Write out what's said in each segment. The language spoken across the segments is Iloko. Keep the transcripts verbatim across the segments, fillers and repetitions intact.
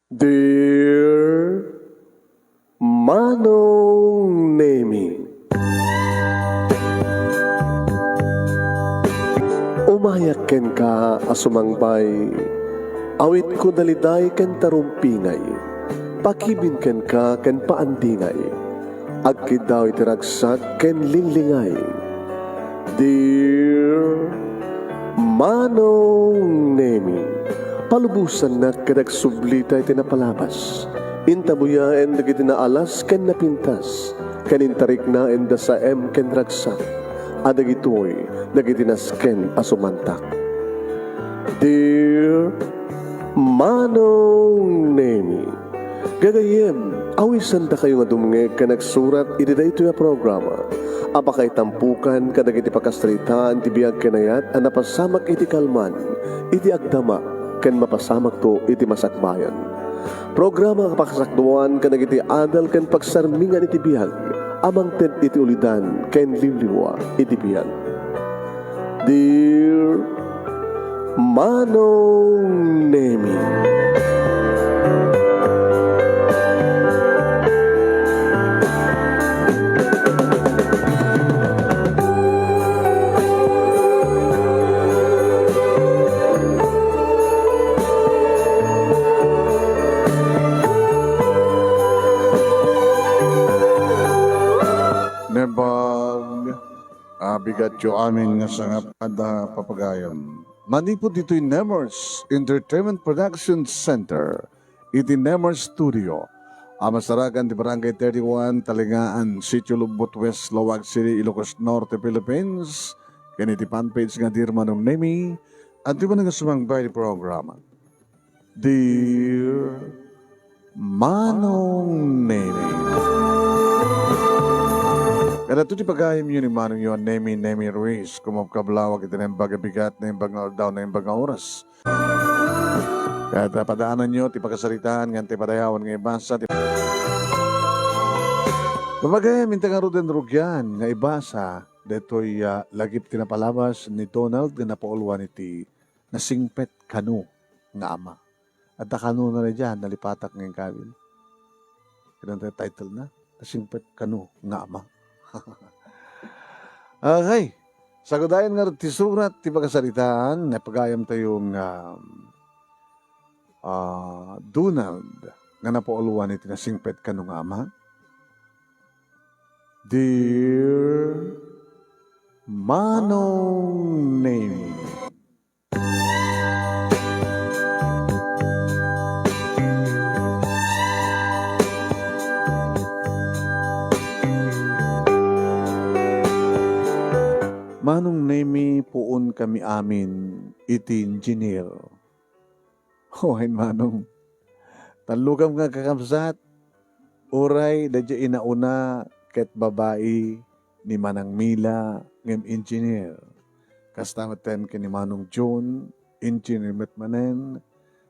Dear Manong Nemi, umayak kenka a sumangbay, awitko daliday ken tarumpingay, pakibin kenka ken paandingay, agkiddaw iti ragsak ken linglingay. Dear Manong Nemi, palubosannak ket agsublita iti napalabas. Intabuyaen dagiti naalas ken napintas, ken intariknaen da saem ken ragsak, a dagitoy dagiti nasken a sumantak. Dear Manong Nemi, gagayyem, awisandakayo nga dumngeg ken agsurat iti daytoy a programa a pakaitampokan kadagiti pakasaritaan ti biag ken ayat a napasamak iti kalman, iti agdama, ken mapasamakto iti masakbayan. Programa a pakasakduan kadagiti adal ken pagsarmingan iti biag a mangted iti ulidan ken liwliwa iti biag. Dear Manong Nemi. Naimbag a bigatyo amin nga sangap a papagayam. Manipud ditoy Nemers Entertainment Production Center, iti Nemers Studio, a masarakan ti Barangay thirty-one, Talingaan, Sitio Lobbot West, Laoag City, Ilocos Norte, Philippines, ken iti fanpage nga Dear Manong Nemi, adda manen nga sumangbay ti programa. Dear Manong Nemi. Kadagitoy ti pagayamyo ni Manongyo a Nemi, Nemi Ruiz, kumabkablawag iti naimbag a bigat, naimbag nga aldaw, naimbag nga oras. Ket, ah, padaananyo ti pakasaritaan nga ti padayawan nga ibasa ti Papagayam, inta ngaruden rugian nga ibasa daytoy, ah, lagip ti napalabas ni Donald nga napauluan iti Nasingpet Kano nga Ama. Adda kano na diay nalipatak nga inkabil. Kinanta title na, Nasingpet Kano nga Ama. Okay. Sagudayen nga ti surat ti pakasaritaan, napagayam tayo nga, ah, Donald nga napauluan iti Nasingpet Kano nga Ama. Dear Manong Nemi. Manong Nemi, puon kami amin iti engineer. Wen, Manong. Tallo kam nga kakabsat, uray da diay inauna ket babai ni Manang Mila ngem engineer. Kasta metten ken ni Manong John, engineer met manen.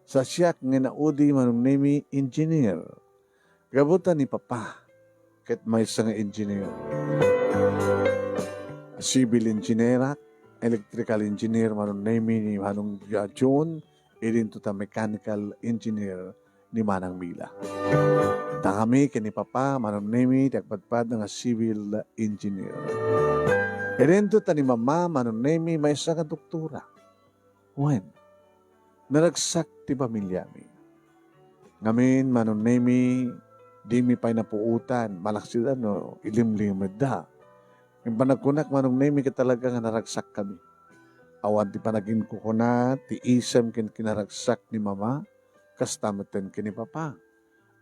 Sa siak nga inaudi, Manong Nemi, engineer. Gapu ta ni Papa ket maysa nga engineer. Civil engineer ak, electrical engineer, Manong Nemi, ni Manong John, idinto ta mechanical engineer ni Manang Mila. Dakami ken ni Papa, Manong Nemi, ti agpadpada nga civil engineer. Idinto ta ni Mama, Manong Nemi, maysa nga doktora. Wen, naragsak ti pamiliami. Ngamin, Manong Nemi, dimi pay napuotan, malaksid no ilimlimedda. Ngem panagkunak, Manong Nemi, ket talaga nga naragsakkami. Awan ti panaginkukuna ti isem ken kinaragsak ni Mama, kasta metten ken ni Papa.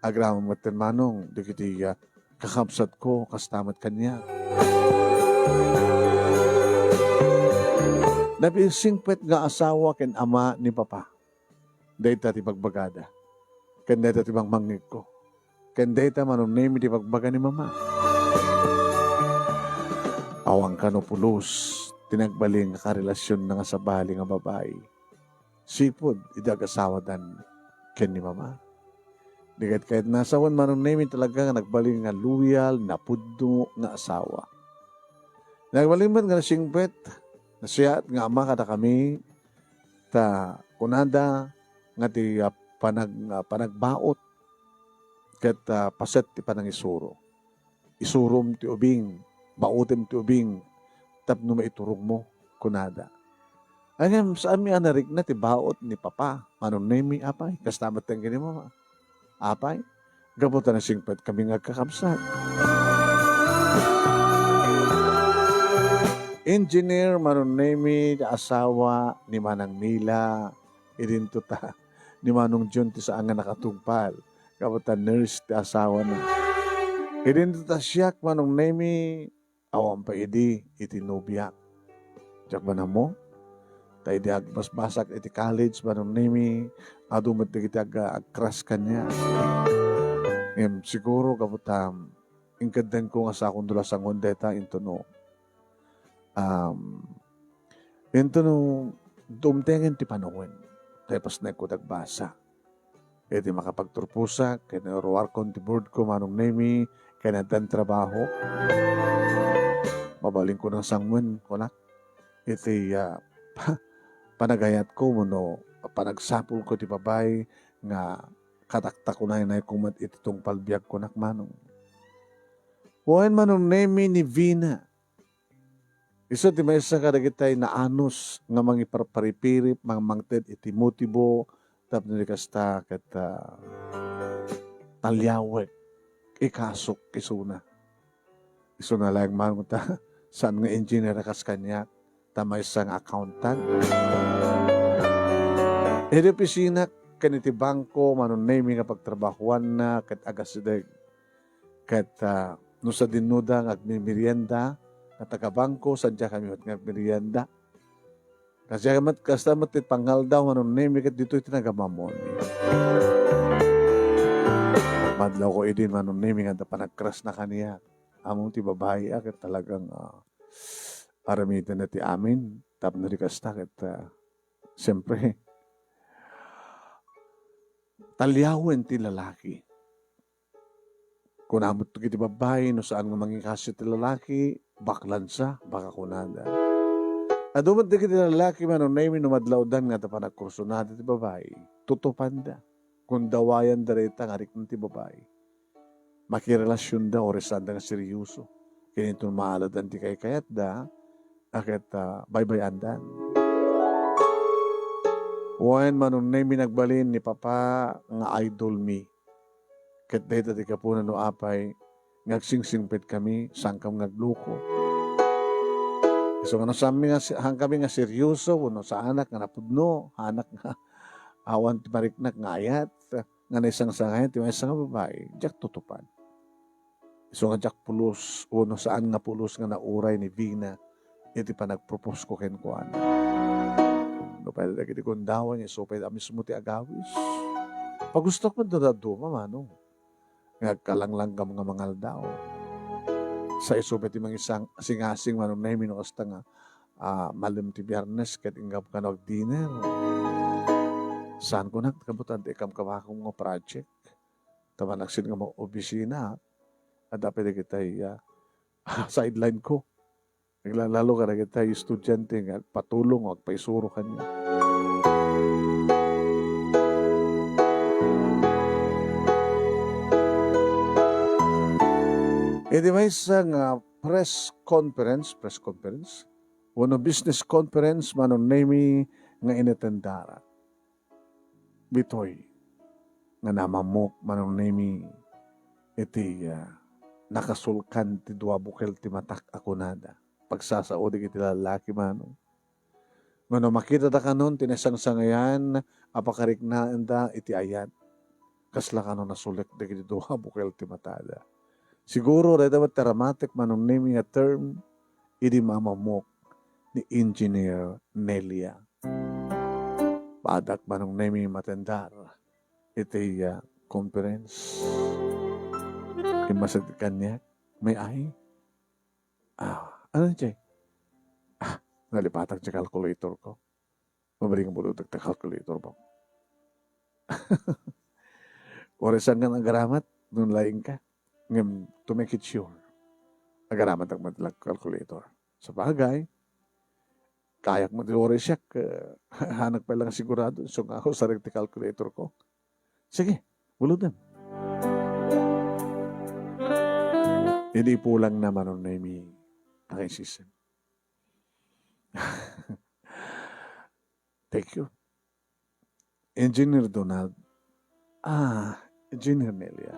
Agraman metten, Manong, dagiti, ah, kakabsatko, kasta met kaniak. Napisingpet nga asawa ken ama ni Papa. Dayta ti bagbagada. Ken dayta ti mangmangngegko. Ken dayta, Manong Nemi, ti bagbaga ni Mama. Awan kano pulos ti nagbalin nga karelasionna nga sabali nga babai. Sipud idi agasawadan ken ni Mama. Di ket kayatna a sawen, Manong Nemi, talaga nga nagbalin nga loyal, napudno nga asawa. Nagbalin met nga nasingpet, nasiyaat nga ama kadakami, ta kunada nga ti, ah, panag-, ah, panagbaot ket, ah, paset ti panangisuro. Isurom ti ubing, baotem ti ubing tapno maiturongmo, kunada. Ngem saanmi a narikna ti baot ni Papa, Manong Nemy, apay? Kasta met ti ken ni Mama, apay? Gapu ta nasingpetkami nga agkakabsat. Engineer Manong Nemy ti asawa ni Manang Mila, idinto ta ni Manong John ti saan nga nakatungpal, gapu ta nurse ti asawana. Idinto ta siak, Manong Nemy, awan pay idi iti nobiak. Diak man ammo, ta idi agbasbasak iti college, Manong Nemy, adu met dagiti ag-, agcrush kaniak. Ngem siguro gapu ta inkeddengko nga sakon dula sangoen dayta, intono, um, intono dumtengen ti panawen. Tay pasnekko dagbasa. Iti makapagturposak, ken ruarkon ti boardko, Manong Nemy, ken addan trabaho. Mabalinko nang sangoen, kunak, iti, ah, panagayatko wenno panagsapulko ti babai nga kataktakunaynayko met iti tungpal biag, kunak, Manong. Wen, Manong Nemy, ni Vina. Isu ti maysa kadagitay naanus nga mangiparparipirip, mangmangted iti motibo, tapno di kasta ket, ah, taliawek, ikasok isuna. Isuna laeng man ta saan nga engineer a kas kaniak, ta maysa nga accountant. Iti opisinak ken iti bangko, Manong Nemy, nga pagtrabahoanna ket agasideg. Ket, ah, no sadinoda nga agmemerienda, nga taga-bangko, sadiakami met nga agmerienda. Kasta met, kasta met ti pangaldaw, Manong Nemy, ket ditoy ti nagamamon. Madlawko idi, Manong Nemy, nga adda panagcrush na kaniak. Ammom ti babai, ah, ket talagang, ah, aramidenna ti amin. Tapno di kasta ket, ah, siyempre, taliawen ti lalaki. Kunam met dagiti babbai, no saan nga mangikasi ti lalaki, baklansa, baka kunada. Adu met dagiti lalaki, Manong Nemy, no madlawdan nga adda panagkursunada ti babbai, tutupanda. Gundawayanda dayta nga rikna ti babbai. Makirelasionda, uray saanda nga serioso. Ken inton maaladan ti kaykayatda, a ket, ah, baybay-andan. Wen, Manong Nemy, nagbalin ni Papa nga idol mi. Ket dayta ti gapuna no apay nga agsingsingpet kami, saankam nga agluko. Isu nga no saanmi nga si-, saankami nga serioso, wenno saanak nga napudno, saanak nga awan ti mariknak nga ayat, nga naisangsangayan ti maysa nga babai, diak tutupan. Isu nga diak pulos, wenno saan nga pulos nga nauray ni Vina iti panagproposko kenkuana. No pay dagiti gundaway, isu pay a mismo ti agawis. Pagustok met no dadduma, Manong, nga agkalanglanggam nga mangaldaw. Sa isu pay ti mangisang-, singasing, Manong Nemy, no kasta nga, ah, malem ti Biyernes ket inggam kano agdinner. Saan kunak, kabutan ti ikamkamakom nga project. Ta manaksid nga maopisina, adda pay dagitay, ah, sideline ko. Naglalalo kadagitay estudiante nga agpatulong o agpaisuro kaniak. Iti maysa nga press conference, press conference, wenno business conference, Manong Nemy, nga inattendarak. Ditoy nga namammok, Manong Nemy, iti, ah, nakasulkan ti dua bukel ti matak a kunada. Pagsasaodak iti lalaki, Manong. Ngano, makitada kanon ti naisangsangayan a pakariknaenda iti ayat. Kasla kano nasulek dagiti dua bukel ti matada. Siguro, dayta met ti aromatic, Manong Nemy, nga term idi mamammok ni Engineer Nelia. Paadak, Manong Nemy, matendar iti, ah, conference. Immasid kaniak, "May I?" "Ah, ano, Jay?" "Ah, nalipatak ti calculator ko." Mabalin nga bulotek ti calculator mo. Uray saan nga agaramat, no laing ka. Ngem, to make it sure, agaramat ak met la calculator. Sabagay, kayak met uray siak, eh, hanak pay lang sigurado, isu nga usarak ti calculator ko. Sige, bulodem. Idi ipulangna, Manong Nemy, nakaisisem. Thank you. Engineer Donald. Ah, Engineer Nelia.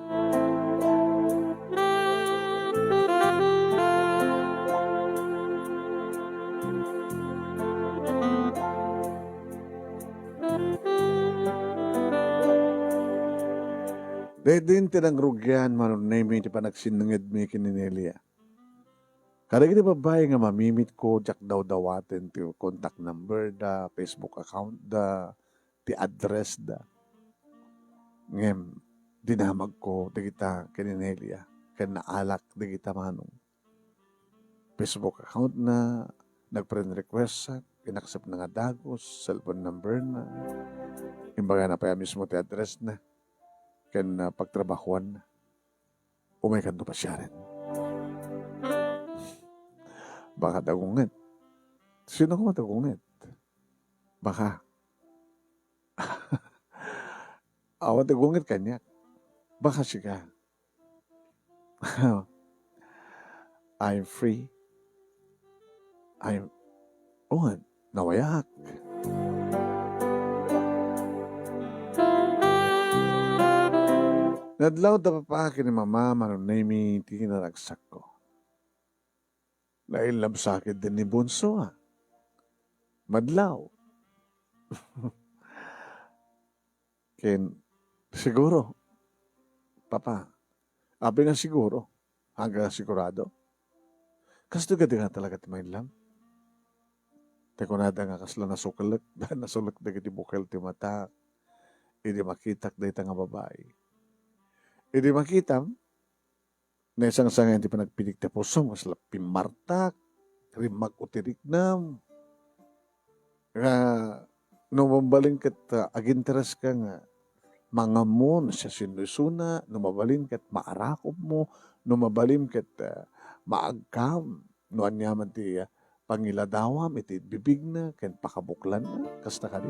Daytoy ti nangrugian, Manong Nemy, ti panagsinnangedmi ken ni Nelia. Kadagiti babbai nga mamimitko, diak dawdawaten ti contact number da, Facebook account da, ti address da. Ngem dinamagko dagita ken ni Nelia, ken naalak dagita, Manong. Facebook account na, nag-friend request, inaccept na nga dagus, cellphone number na. Imbagana pay a mismo ti address na, ken, ah, pagtrabahoan na. Umay kanto pasiaren. Baka dagunget. Sino ko matagunget? Baka. Awan ti gungit kaniak. Baka sika. I'm free. I'm, oh, nawayak. Nadlaw da papa ken ni mama, Manong Nemy, ti naragsakko. Naillam sa ket ni Bunso, ah. Madlaw. Ken, siguro, Papa, apay nga siguro, aga sigurado. Kastoy kadi nga talaga ti maillam. Ti kunada nga kasla nasuklek, nasulek dagiti bukel ti mata, idi makitak dayta nga babai. Idi makitam, naisangsangayan ti panagpidik ti pusom, kasla pimmartak, rimmag-o ti riknam. Nga, no mabalin ket, ah, aginteres ka nga mangammon no siasino isuna, no mabalin ket maarakobmo, no mabalin ket, ah, maagkam, no aniaman ti, ah, pangiladawam iti bibigna ken pakabuklanna, kasta kadi?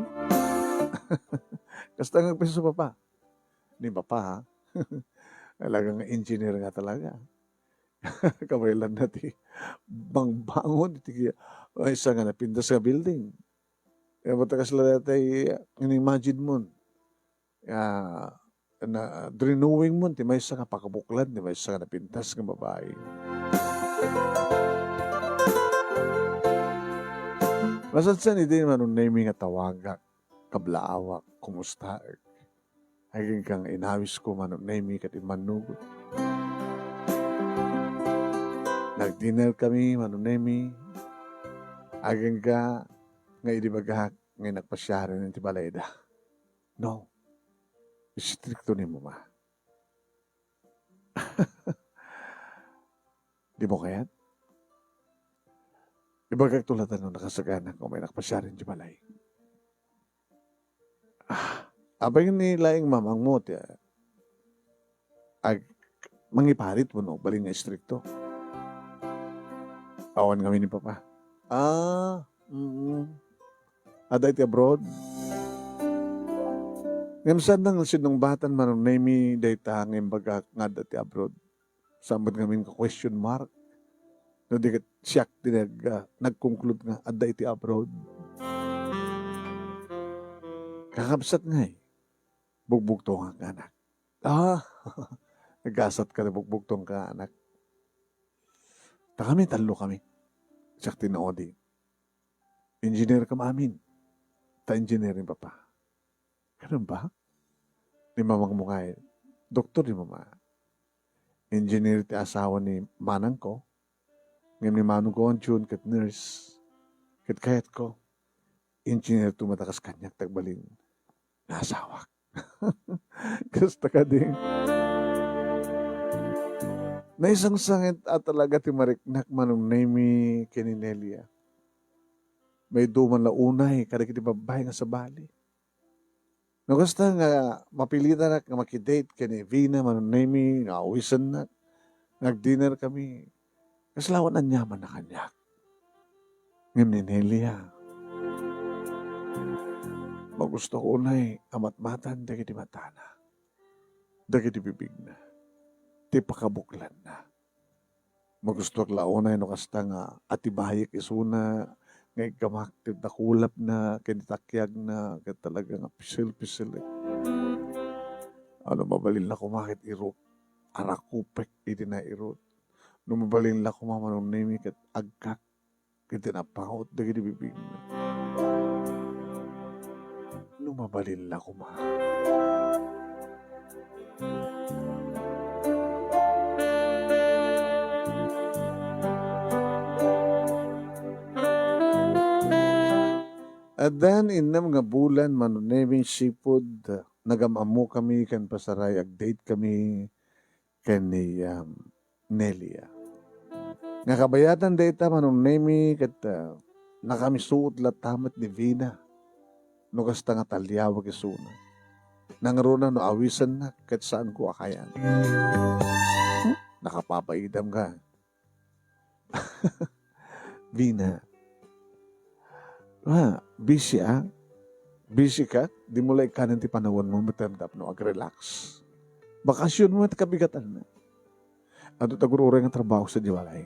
Kasta nga agpayso, Papa. Ni Papa, ha? Talagang engineer nga talaga. Kabaelanna ti bangbangon iti maysa nga napintas nga building. Kaya ba't kasla dayta, in-imagine mo, ah, na drawing mo ti maysa nga pakabuklan, ti maysa nga napintas nga babai. Masansan idi Manong Nemy nga tawagak, kablaawak, kumustaek. Agingga nga inawisko, Manong Nemy, ket immannugot. Nag-dinner kami, Manong Nemy. Agingga nga idi bagak nga nagpasiaren iti balayda. No. Istrikto ni Mama. Di mo kayat? Ibagak to latta no nakasagana nga umay nagpasiaren ti balay. Ah, apay ni laeng mamangmo ti, ah, ag-, mangiparit wenno balin nga istrikto? Awan ngamin ni Papa. Ah, mm. Adda iti abroad? Ngem saan nga sinungbatan, Manong Nemy, dayta nga imbagak nga adda iti abroad? Saan met ngamin nga question mark? No di ket siak ti nag-, ah, nag-conclude nga adda iti abroad. Kakabsat ngay, bugbugtongak nga anak. Ah, nagasat ka ti bugbugtongka nga anak. Ta kami, tallo kami. Siak ti naudi. Engineer kami amin. Ta engineer ni Papa. Ganun ba? Ni mamangmo ngay, doktor ni Mama. Engineer ti asawa ni manangko. Ngem ni manongko, June, ket nurse. Ket kayatko, engineer to madakas kaniak ti agbalin nga asawak. Kasta kadi. Naisangsangit a talaga ti mariknak, Manong Nemy, ken ni Nelia. Maiduman la unay kadagiti babbai nga sabali. No kasta nga mapilitanak nga makidate ken ni Vina, Manong Nemy, nga awisennak, nag-dinner kami, kasla awan aniamanna kaniak. Ngem ni Nelia, magustok unay a matmatan dagiti matana. dagiti bibigna, ti pakabuklanna. Magustuak la unay no kasta nga atibayek isuna nga iggamak ti dakulapna ken itakiagna ket talaga nga pisil-pisil. Ano, mabalin la koma ket irut, arakupek iti nairut. No mabalin la koma, Manong Nemi, ket agkak iti napaut dagiti bibigna. No mabalin la koma. Addan innem nga bulan, Manong Nemi, sipud nagam-ammokami ken pasaray, ag-date kami ken ni, um, Nelia. Nga kabayatan dayta, Manong Nemi, ket, ah, nakamisuot latta met ni Vina no kasta nga taliawek isuna. Nangruna no awisennak ket saanko a kayan. Hmm? Nakapapaidam ka. Vina. Ah, busy, ah. Busy ka? Dimo la ikkanen ti panawanmo met tapno ag-relax. Bakasionmo met kabigatanna. Adu ta gur-uray nga trabaho sadiay balay.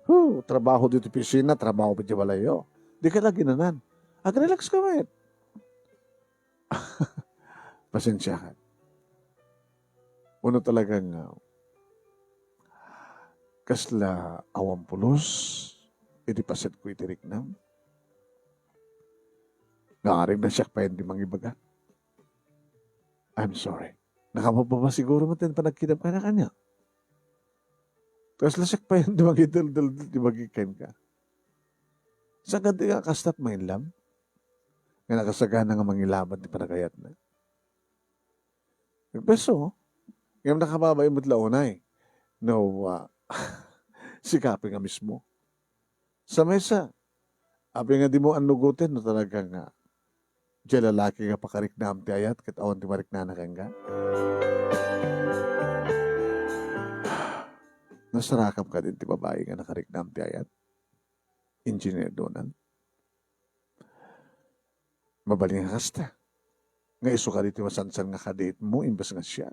Huh, trabaho ditoy opisina, trabaho pay diay balayyo. Dika la aginanan. Ag-relax ka met. Pasensiakan. Uno talaga nga kasla awan pulos iti pasetko iti riknam. Nga arig na siak payen ti mangibaga. I'm sorry. Nakababa siguro met ti panagkitam kaniak ania. Kasla siak payen ti mangidaldal ti bagik kenka. Saan kadi nga kastat mainlam? Nga nakasagana nga mangilaban ti panagayatna. Peso, ngem nakababain met la unay no, ah, sika pay nga mismo. Sa maysa, apay nga dimo annugoten no talaga nga diay lalaki nga pakariknaam ti ayat ket awan ti mariknana kenka? Nasarakam kadin ti babai nga nakariknaam ti ayat, Engineer Donald? Mabalin nga kasta. Nga isu kadi ti masansan nga kadate mo imbes nga siak.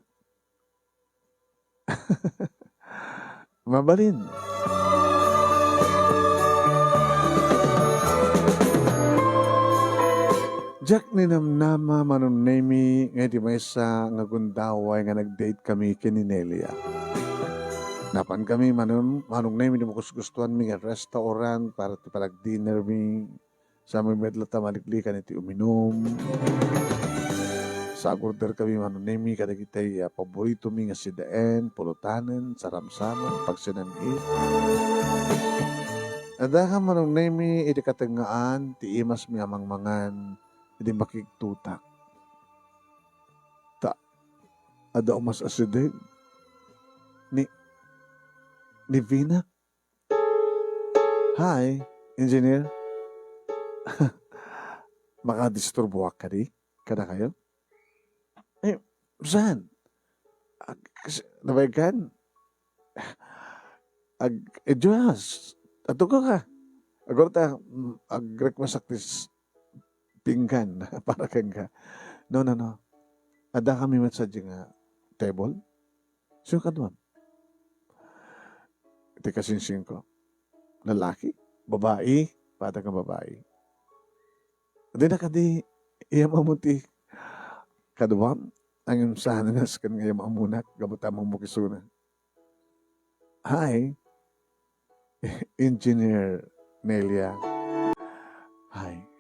Mabalin. Diak ninamnama, Manong Nemi, nga iti maysa nga gundaway nga nag-date kami ken ni Nelia. Napan kami, Manong, Manong Nemi, ti makusgustoanmi nga restaurant para ti panag-dinner mi. Sa met latta maliklikan iti uminum. Sa ag-order kami, Manong Nemi, kadagiti, ah, paboritomi nga sidaen, pulutanen, saramsaman, pagsinam-it. Adda ka, Manong Nemi, iti katengngaan ti imasmi a mangmangan idi makigtutak. Ta, adda umas asideg ni, ni Vina. Hi, Engineer. Makadisturboak kadi kadakayo? Eh, saan? Ag-, kas-, nabayagan? Ag-, eh, Diyos, atugo ka. Agor ta, mm, ag-request ak ti s-, pinggan para kenka. No, no, no. Adda kami met sadiay nga table. Sino kaduam? Iti kasinsinko. Lalaki? Babai? Pada nga babai. Di na kadi iyam-ammo ti kaduam? Ang imsahan nga sken nga iyam-ammonak, gapu ta mamukisuna. Hi, Engineer Nelia. Hi.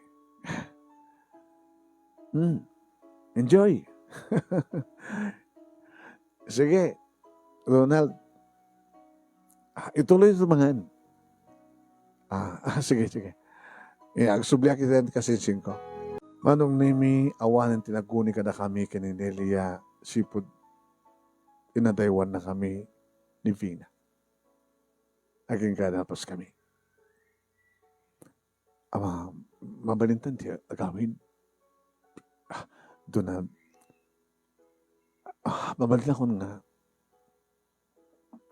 Hmm. Enjoy. Sige, Ronald. Ah, ituloy sa mangan. Ah, ah, sige, sige. Eh, agsubliak iti kasinsinko. Manong Nemi, awanen ti naguni kadakami ken ni Nelia, sipud inadaywannakami ni Vina. Agingga napaskami. Ama, mabalintan ti agawid. Ah, Donald. Ah, mabalinakon nga.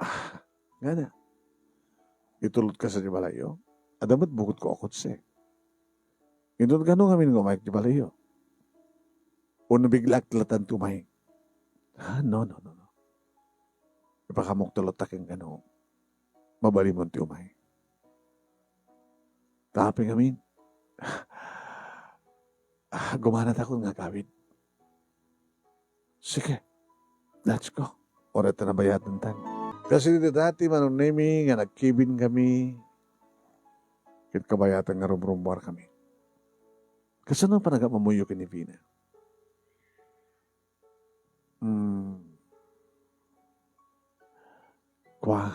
Ah, ngana. Itulod ka sa di balayyo? Adda met bukod ko a kotse. Inton kano ngamin nga umayek di balayyo? Wenno biglaak ti latta ti umayek? Ah, no, no, no, no. Ipakamok ti lutta ken kano, mabalinmon ti umay. Taping amin. Ah, gumanatakon nga agawid. Sige, let's go. Uray ta nabayatantan. Kas iti dati, Manong Nemi, nga nagkibinkami, ket kabayatan nga rumrummuarkami. Kasano panagamammoyo ken ni Vina? Hmm. Kua.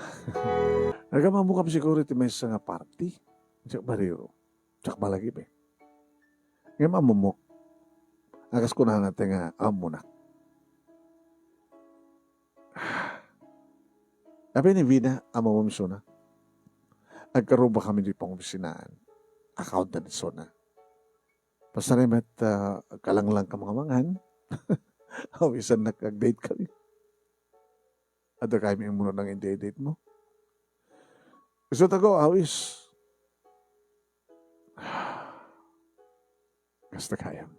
Nagamammokam siguro iti maysa nga party. Diak bariro. Diak malagip, eh. Ngem ammomok. A kas kunana ti nga ammonak. Apay ni Vina, ammom isuna? Agkarrubakami iti pangopisinaan. Accountant isuna. Basta met, ah, agkalanglangkam nga mangan. Awisannak nga agdate kami. Adda kami immuno nang indi-date mo. Isu tago, awis. Kasta kayam.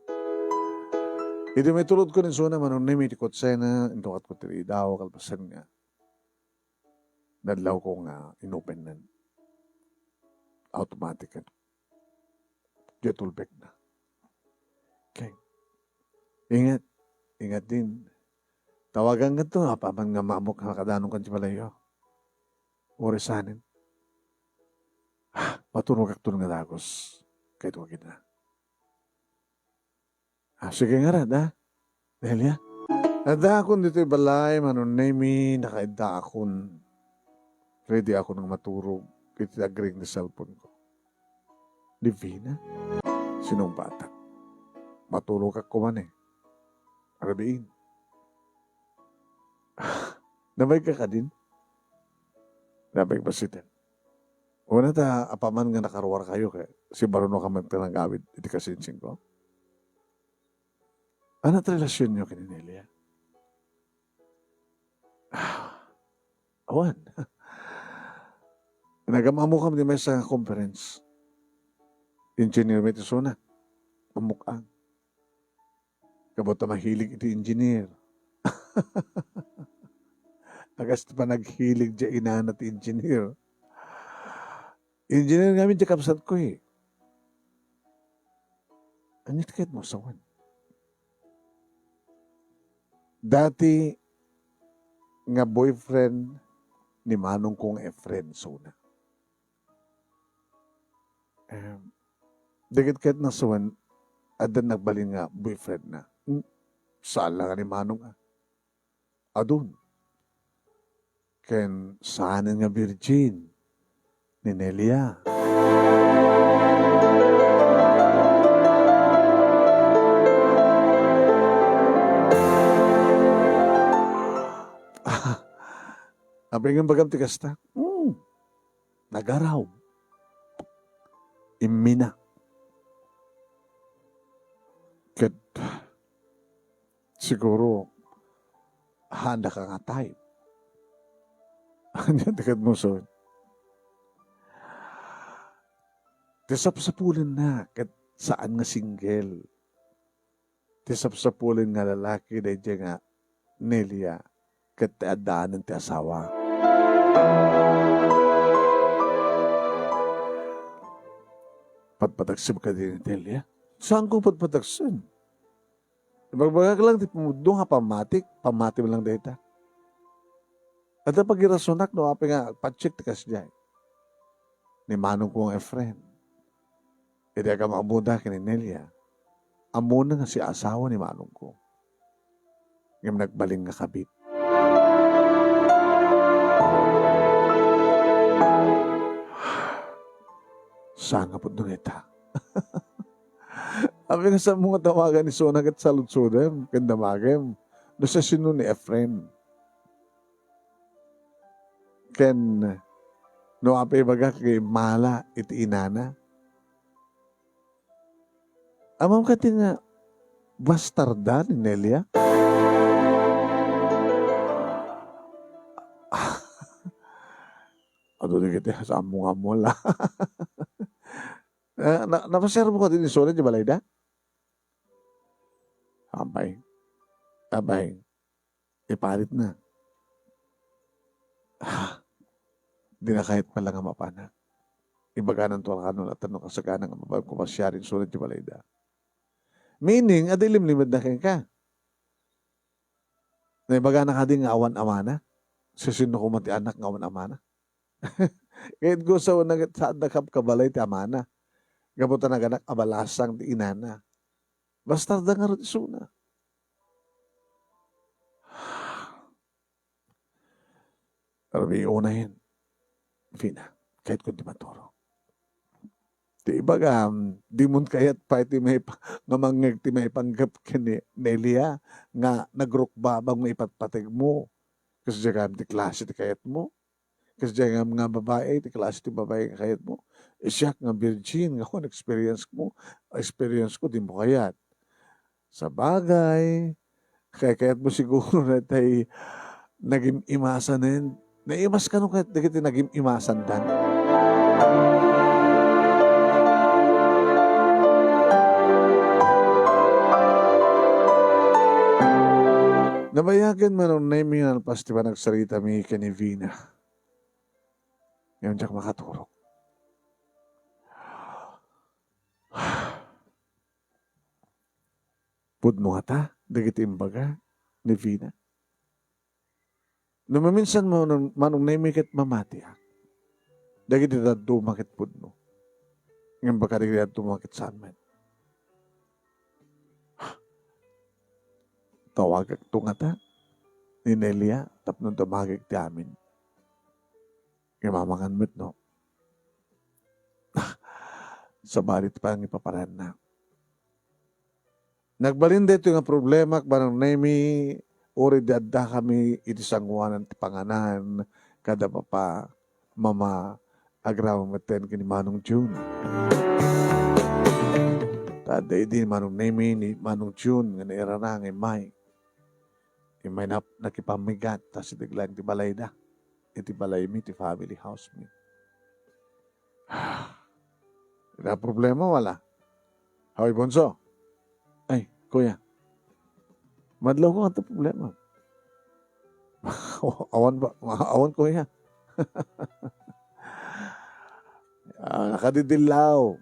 Idi maitulodko ni isuna, Manong Nemi, iti kotsena, intukatko ti ridaw, kalpasan nga nadlawko nga inopennan. Automatic. Diay tulbekna. Okay. Ingat. Ingat din. Tawagan nga to, apaman nga maamok nga makadanon kan ti balayyo. Uray sanen. Ah, maturogakton nga dagus. Kayat ko kina. Ah, sige ngarud, ah. Delia? Addaakon ditoy balay, Manong Nemi, nakaaddaakon. Ready akon nga maturog iti agring ni cellphone ko. Divina? Sinungbatak. Maturogak koma, eh. Rabiin. Nabaigka kadin? Nabaig basiten. Una ta, apaman nga nakaruarkayo, ket sibarunoka met nga nagawid iti kasinsinko. Ania ti relasionyo ken ni Nelia? Awan. Nagam-ammokam iti maysa nga conference. Engineer met isuna. Ammok-ang. Kabay ta mahilig iti engineer. A kas ti panaghilig diay inana ti engineer. Engineer ngamin diay kabsatko, eh. Ania ti kayatmo a sawen? Dati nga boyfriend ni manongko nga Efren isuna. Em, dagiti kayatna a sawen, adda nagbalin nga boyfriendna. Hmm, saan la nga ni Manong, ah. Adun. Ken saanen nga virgin ni Nelia. Apay nga imbagam ti kasta? Hmm. Nagaraw. Immina. Ket siguro, haanda ka nga type. Ania ti kayatmo a sawen? Ti sapsapulenna ket saan nga single. Ti sapsapulen nga lalaki daydiay nga Nelia ket ti addaanen ti asawa. Padpadagsem kadi ni Nelia? Saanko padpadagsen. Ibagbagak lang ti pumudno nga pammatik, pammatim lang dayta. Adda pagirasonak no apay nga agpatsit ti kasdiay. Ni manongko nga Efren. Idi agam-ammoda ken ni Nelia, ammona nga siasawa ni manongko. Ngem nagbalin nga kabit. Saan nga pudno dayta? Apay nga saanmo nga tawagan isuna ket saludsodem ken damagem no siasino ni Efren. Ken no apay ibagak nga immala iti inana. Ammom kadi nga bastarda ni Nelia? Adu dagiti saanmo nga ammo la. Na, na, napasermo kadi ni Sona di balayda? Apay. Apay. Iparitna. Ah, dina kayat pala nga mapanak. Ibagananto la kano latta no kasagana nga mabalko pasiar isu ditoy balayda. Meaning, adda ilimlimedna kenka. Naibagana kadi nga awan amana? Siasino koma ti anak nga awan amana? Ket gusto na ket saanda kabkabalay ti amana. Gapu ta naganak a balasang ti inana. Basta adda ngarud isuna. Rumiunayen, Vina, kayatko ti maturog. Ti ibagam, dimon kayat pay ti maipa-, nga mangngeg ti maipanggep ken ni Nelia nga nagrukbabam nga ipatpategmo. Kasdiay gayam ti klase ti kayatmo? Kasdiay gayam nga babai ti klase ti babai nga kayatmo? Siak nga virgin nga awan experience mo, experience ko, dimo kayat. Sabagay, kaykayatmo siguro daytay nagim-imasanen. Naimas kano kayat dagiti nagim-imasanda? Nabayagen, Manong Nemy, nalpas ti panagsaritami ken ni Vina. Ngem diak makaturog. Pudno ngata dagiti imbaga ni Vina? No maminsan, Manong, Manong Nemy, ket mamatiak, dagiti dadduma ket pudno. Ngem baka dagiti dadduma ket saan met. Tawagakto ngata ni Nelia tapno dumagik ti amin. Ngem amangan met, no? Sabali ti pangipaparanna. Nagbalin daytoy nga problemak, Manong Nemy, uray di addakami iti sangoanan ti panganan kada Papa, Mama, agraman metten ken ni Manong Jun. Ta adda idi ni Manong Nemy ni Manong Jun nga nairana nga immay. Immay nap-, nakipammigat ta sideg laeng ti balayda. Iti balaymi, ti family house mi. Adda problema, wala? Hoy, Bunso. Ay, kuya. Madlawko, adda problema? Awan ba? Awan, kuya. Ah, nakadidillaw.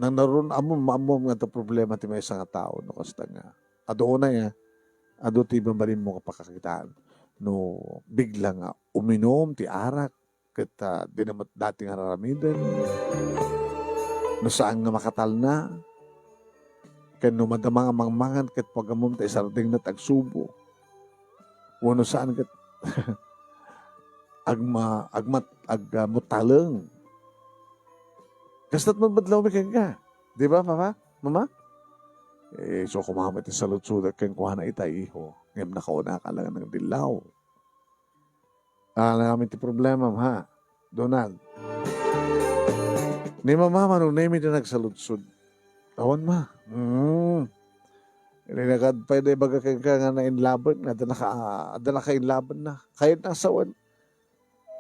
Nang narun-, ammom, ammom nga adda problema ti maysa nga tao, no, kasta nga. Adu unay, ah. Adu ti mabalinmo nga pakakitaan. No, bigla nga uminom ti arak, ket, ah, dina met dati nga ar-aramiden. No saan nga makatalna, ken no madama nga mangmangan ket pagammom ta isardengna ti agsubo. Wenno saan ket agma-, agmat-, ag-, ah, mutaleng. Kasto't met madlawmi kenka. Di ba, Papa? Mama? Eh, isu koma met ti saludsodek kenkuana ita, iho. Ngem nakaunaka la nga nagdillaw. Ah, amin ti problemam, ha? Donald. Ni Mama, Manong Nemy, ti nagsaludsod. Awan, Ma. Mm. Ininagad pay da ibaga kenka nga nainlaben, nga adda naka-, adda nakainlabenna. Kayatna asawen.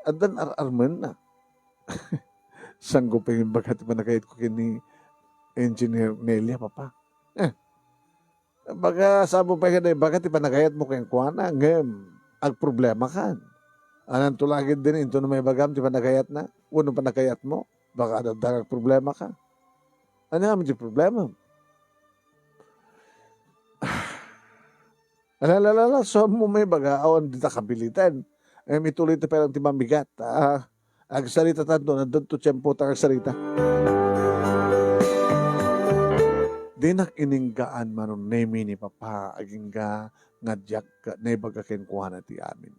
Addan ar-armenna. Sangko pay imbaga ti panagayatko ken ni Engineer Nelia, Papa. Eh, Baga, saan mo pay kada ibaga ti panagayatmo kenkuana, ngem agproblemakan. Ananto la ketdin, intono maibagam ti panagayatna wenno panagayatmo? Baka adda nga agproblemaka. Ania ngamin ti problemam? Ala, ala, ala, saan mo maibaga, awan dita kabilitan. Ngem ituloy ta pay lang ti mamigat. Ah, Agsarita tanto, addanto tiempo ta agsarita. Dinak ininggaan, Manong Nemy, ni Papa agingga nga diak naibaga kenkuana ti amin.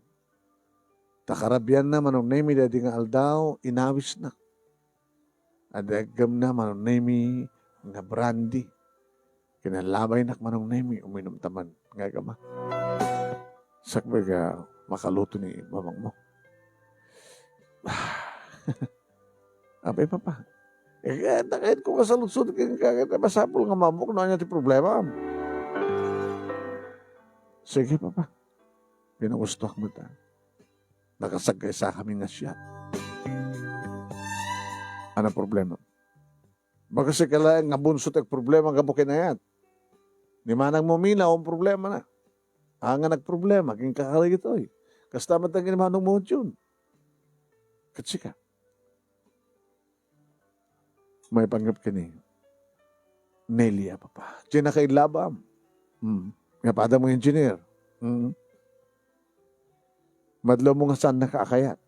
Ta karabianna, Manong Nemy, daydi nga aldaw, inawisnak. Adda aggemna, Manong Nemy, nga brandy. Kinalabaynak, Manong Nemy, uminumta man nga agama. Sakbay nga makaluto ni mamangmo. Apay, Papa. Eh, kaya, kaya ko kasaludsod kenka, kaya masapul nga mamok no ania ti problema. Sige, Papa. Pinagustuak met, ah. Nakasagkaysa kami nga siya. Ano problema? Baga sika laeng nga bunso ti agproblema gapu ken ayat. Ni manang mo mina, awan problema na. a nga nagproblema kenka kadagitoy. Kasta met dagiti manong Montion. Ket sika, maipanggep ken ni Nelia, Papa. Diay nakaillabam. Mm. Nga padam nga engineer. Mm. Madlawmo nga saannaka a kayat.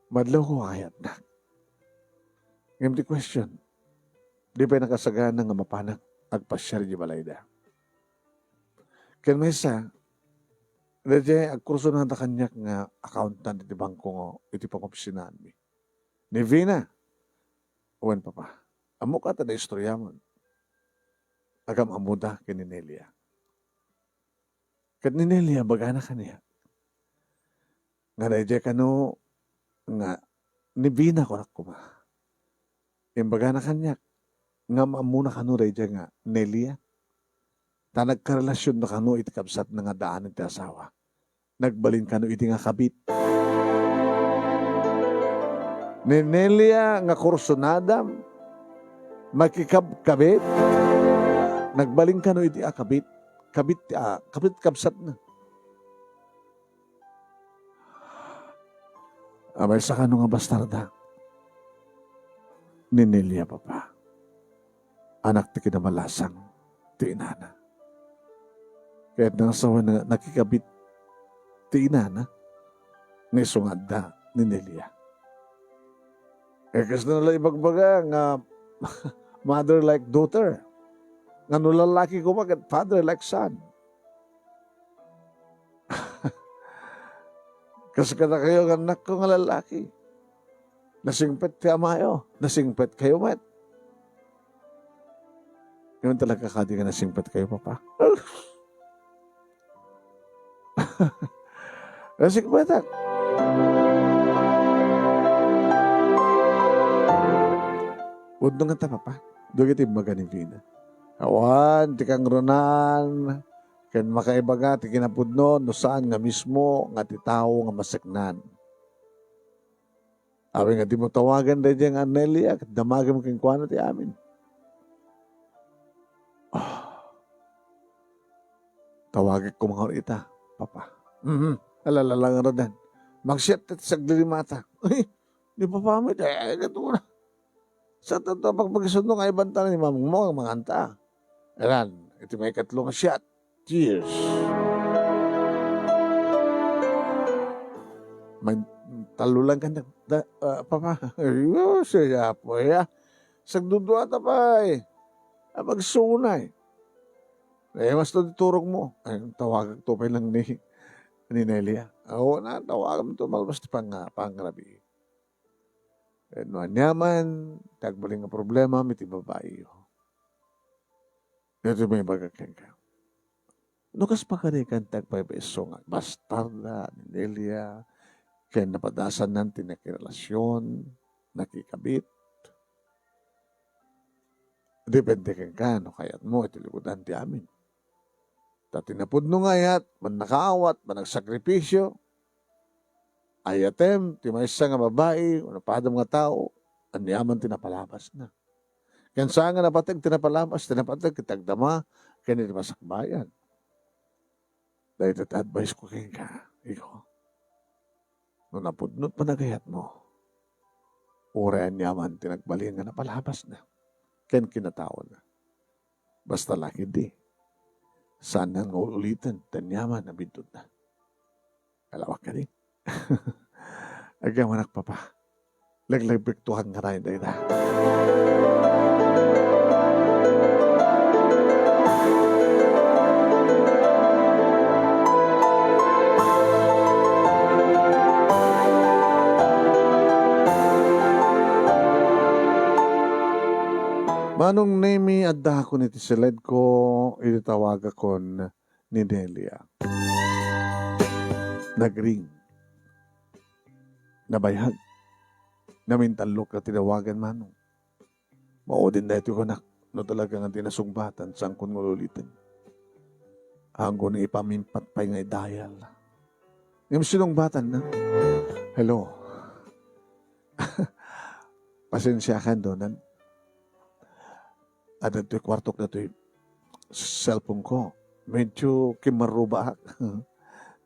Madlawko a kayatnak. Ngem ti question, di pay nakasagana nga mapanak agpasiar idiay balayda. Ken maysa, daydiay agkursunada kaniak nga accountant iti bangko nga iti pangopisinaanmi. Ni Vina, wen, Papa, ammok a ta naistoriamon. Agam-ammoda ken ni Nelia. Ket ni Nelia, bagana kaniak nga daydiay kano nga ni Vina, kunak koma. Imbagana kaniak nga am-ammona kano daydiay nga Nelia. Ta nagkarelasionna kano iti kabsatna nga addaan ti asawa. Nagbalin kano idi nga kabit. Ni Nelia nga kursunadam, makikabkabit, nagbalin kano idi a kabit, kabit, ah, kabit kabsatna. Amaysa kano nga bastarda ni Nelia, Papa. Anak ti kinamalasang ti inana. Kayat nga sawen nga nakikabit ti inana nga isu nga adda ni Nelia. Eh, kasla la ibagbaga nga mother like daughter. Nga no lalaki koma ket father like son. Kas kadakayo nga annakko nga lalaki. Nasingpet ti amayo. Nasingpetkayo met. Ngayon talaga kadi nga nasingpetkayo, Papa. Nasingpetak. Udno nga ta, Papa. Dugiti imbaga ni Vina. Awan, ti kangrunan, ken makaibaga ti kinapudno no saan nga mismo nga ti tao nga maseknan. Awan nga dimo tawagan daydiay nga Nelia, ket damagem kenkuana ti amin. Ah. Tawagek koma ngarud ita, Papa. Mhm. Alala la ngaruden. Magsiat ti saglillimata. Ay, ni Papa met, eh, katuna. Sa tatta, pagpagisundo nga ibanta ni mamangmo, manganta. Eran, iti maikatlo nga siat. Cheers. May tallo lang ka na, da, ah, Papa. Ayos, ay, apo, ya. Sagdudua ta pa, eh. Ah, magsunay. Eh, mas to di turog mo. Ay, tawagak to pa lang ni, ni Nelia. Oo na, tawagan to, malpas ti pang-, pangrabi. Eh, no aniaman, ti agbalin nga problema, iti babai. Daytoy may ibaga kenka. No kas pakarikan ti agpaypayso nga bastarda ni Nelia, ken napadasannan ti nakirelasion, nakikabit. Depende kenka no kayatmo iti likudan ti amin. Ta ti napudno nga ayat, mannakaawat, managsakripisio, ayatem ti maysa nga babai wenno padam nga tao, aniaman ti napalabasna. Ken saan nga napateg ti napalabas, ti napateg iti agdama ken iti masakbayan. Dayta ti advice ko kenka, iko. No napudno ti panagayatmo, uray aniaman ti nagbalin nga napalabasna ken kinataona. Basta la ketdi, saan nga ul-uliten ti aniaman a biddutna. Alawak kadi? Agyamanak, Papa. Laglagbek to a ngarud dayta. Manong Nemi, addakon iti siledko, iti tawagakon ni Delia. Nagring. Nabayag. Namintallok a tinawagan, Manong. Maudin daytoy kunak, no talaga nga di nasungbatan, saankon nga ul-uliten. Anggo ni ipamimpat pay nga i-dial. Ngem sinungbatanna. Hello. Pasensiakan, Donald. Adda ditoy kuartok daytoy cellphone ko. medyo kimmarrubaak.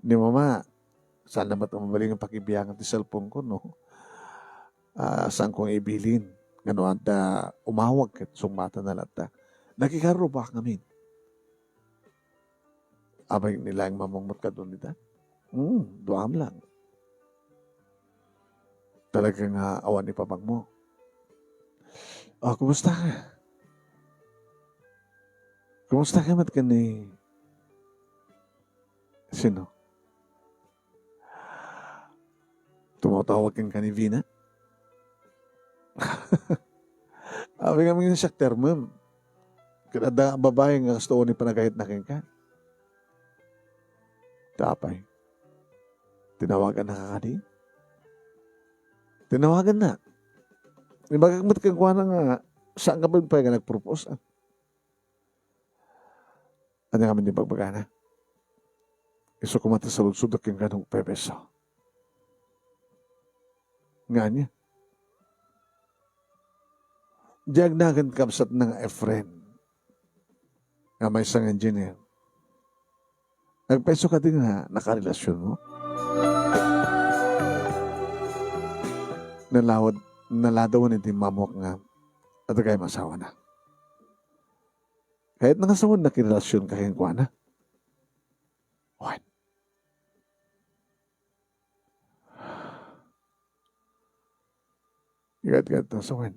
Ni Mama, saan na met a mabalin nga pakibiangan ti cellphone ko, no? Ah, saanko nga ibilin. Ngano adda umawag ket sungmatan na latta. Nakikarrubaak ngamin. Apay, ni laeng mamangmot kadun ita? Hmm, duam lang. Talaga nga awan ipamangmo. Ah, kumusta ka? Kumusta ka met ken ni sino? Tumatawag kenka ni Vina? Apay ngamin siak termem. Ket adda nga babai nga kastoon ni panagayatna kenka. Apay, tinawagannaka kadi? Tinawaganna. Imbagak met kenkuana nga, saanka pay nga nagpropose, ah. Ania ngamin ti ibagbagana? Isu koma ti saludsodek kenka no agpepeso. Nga ania? Diak nagan kabsatna nga Efren, nga maysa nga engineer. Agpeso kadi nga nakarelasionmo? Nalawad, naladawan iti immamok nga adda gayam asawana. Kayatna nga sawen nakirelasionka kenkuana. Wen. Igat-igat na sawen.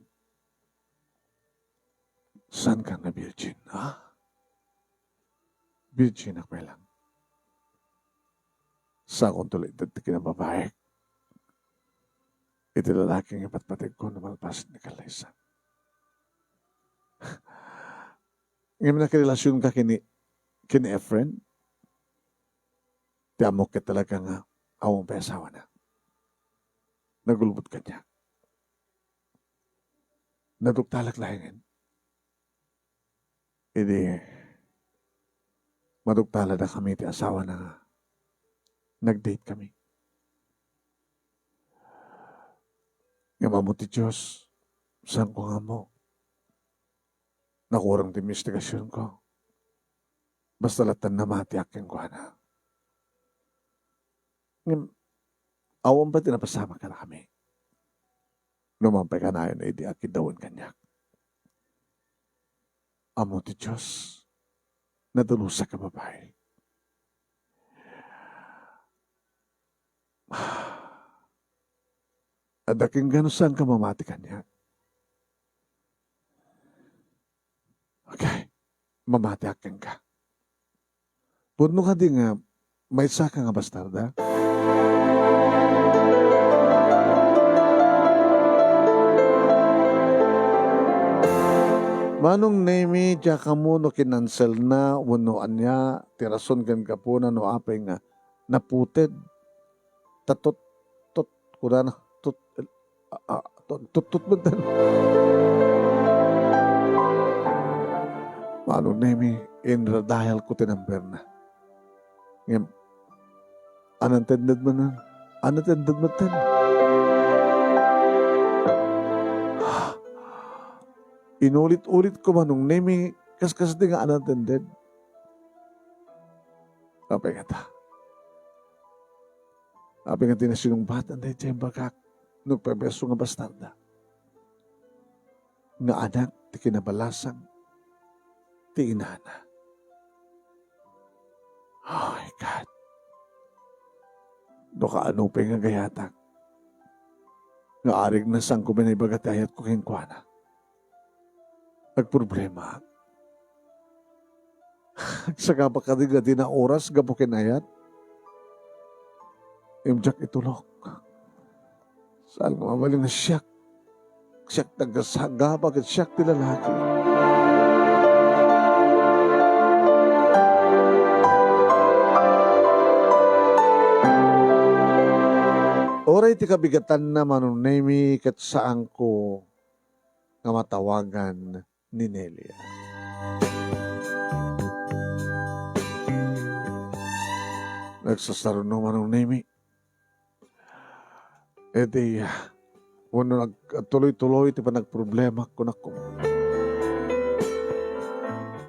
Saanka nga virgin, ha? Virgin ak pay lang. Saanko ti ited ti kinababaek iti lalaki nga ipatpategko no malpas ni Kalaysa. Ngem nakirelasionka ken ni, ken ni Efren? Ti ammok ket talaga nga awan pay asawana. Nagulbod kaniak. Naduktalak laengen. Idi, maduktaladakami ti asawana nga nag-date kami. Ngem ammo ti Dios, saanko nga ammo. Nakurang ti investigasionko. Basta latta namatiak kenkuana. Ngem, awan pay ti napasamak kadakami. Numan pay kanayon idi akiddawen kaniak. Ammo ti Dios, nadulusak a babai. Adda kenka no saanka mamati kaniak. Okay. Mamatiak kenka. Pudno kadi nga maysaka nga bastarda? Manong Nemi, diak ammo no kinanselna wenno ania ti rason ken gapuna no apay nga naputed. Ta tut-, tut-, kunana, tut-, ah, ah, tut-, tut-, tut-, tut-, Manong Nemi, inradayalko ti numberna. Ngem, unattended manen. Unattended manen. Inulit-ulit ko, Manong Nemi, kas-, kas-, di nga unattended. Apay ngata? Apay nga ti nasinungbat daydiay imbagak no agpepeso nga bastarda? Nga anak ti kinabalasang ti inana. Oh my God. No kaano pay nga gayatak, nga arig na sangko binaybaga ti ayatko kenkuana. Agproblema. Agsagaba kadi nga dina oras gapu ken ayat? Ngem diak itulok. Saan nga mabalin nga siak? Siak ti agsagaba ket siak ti lalaki. Uray ti kabigatanna, Manong Nemi, ket saanko nga matawagan ni Nelia. Nagsasaruno, Manong Nemi. Iti, ah, wenno nag-, tuloy-tuloy ti panagproblema, kunak.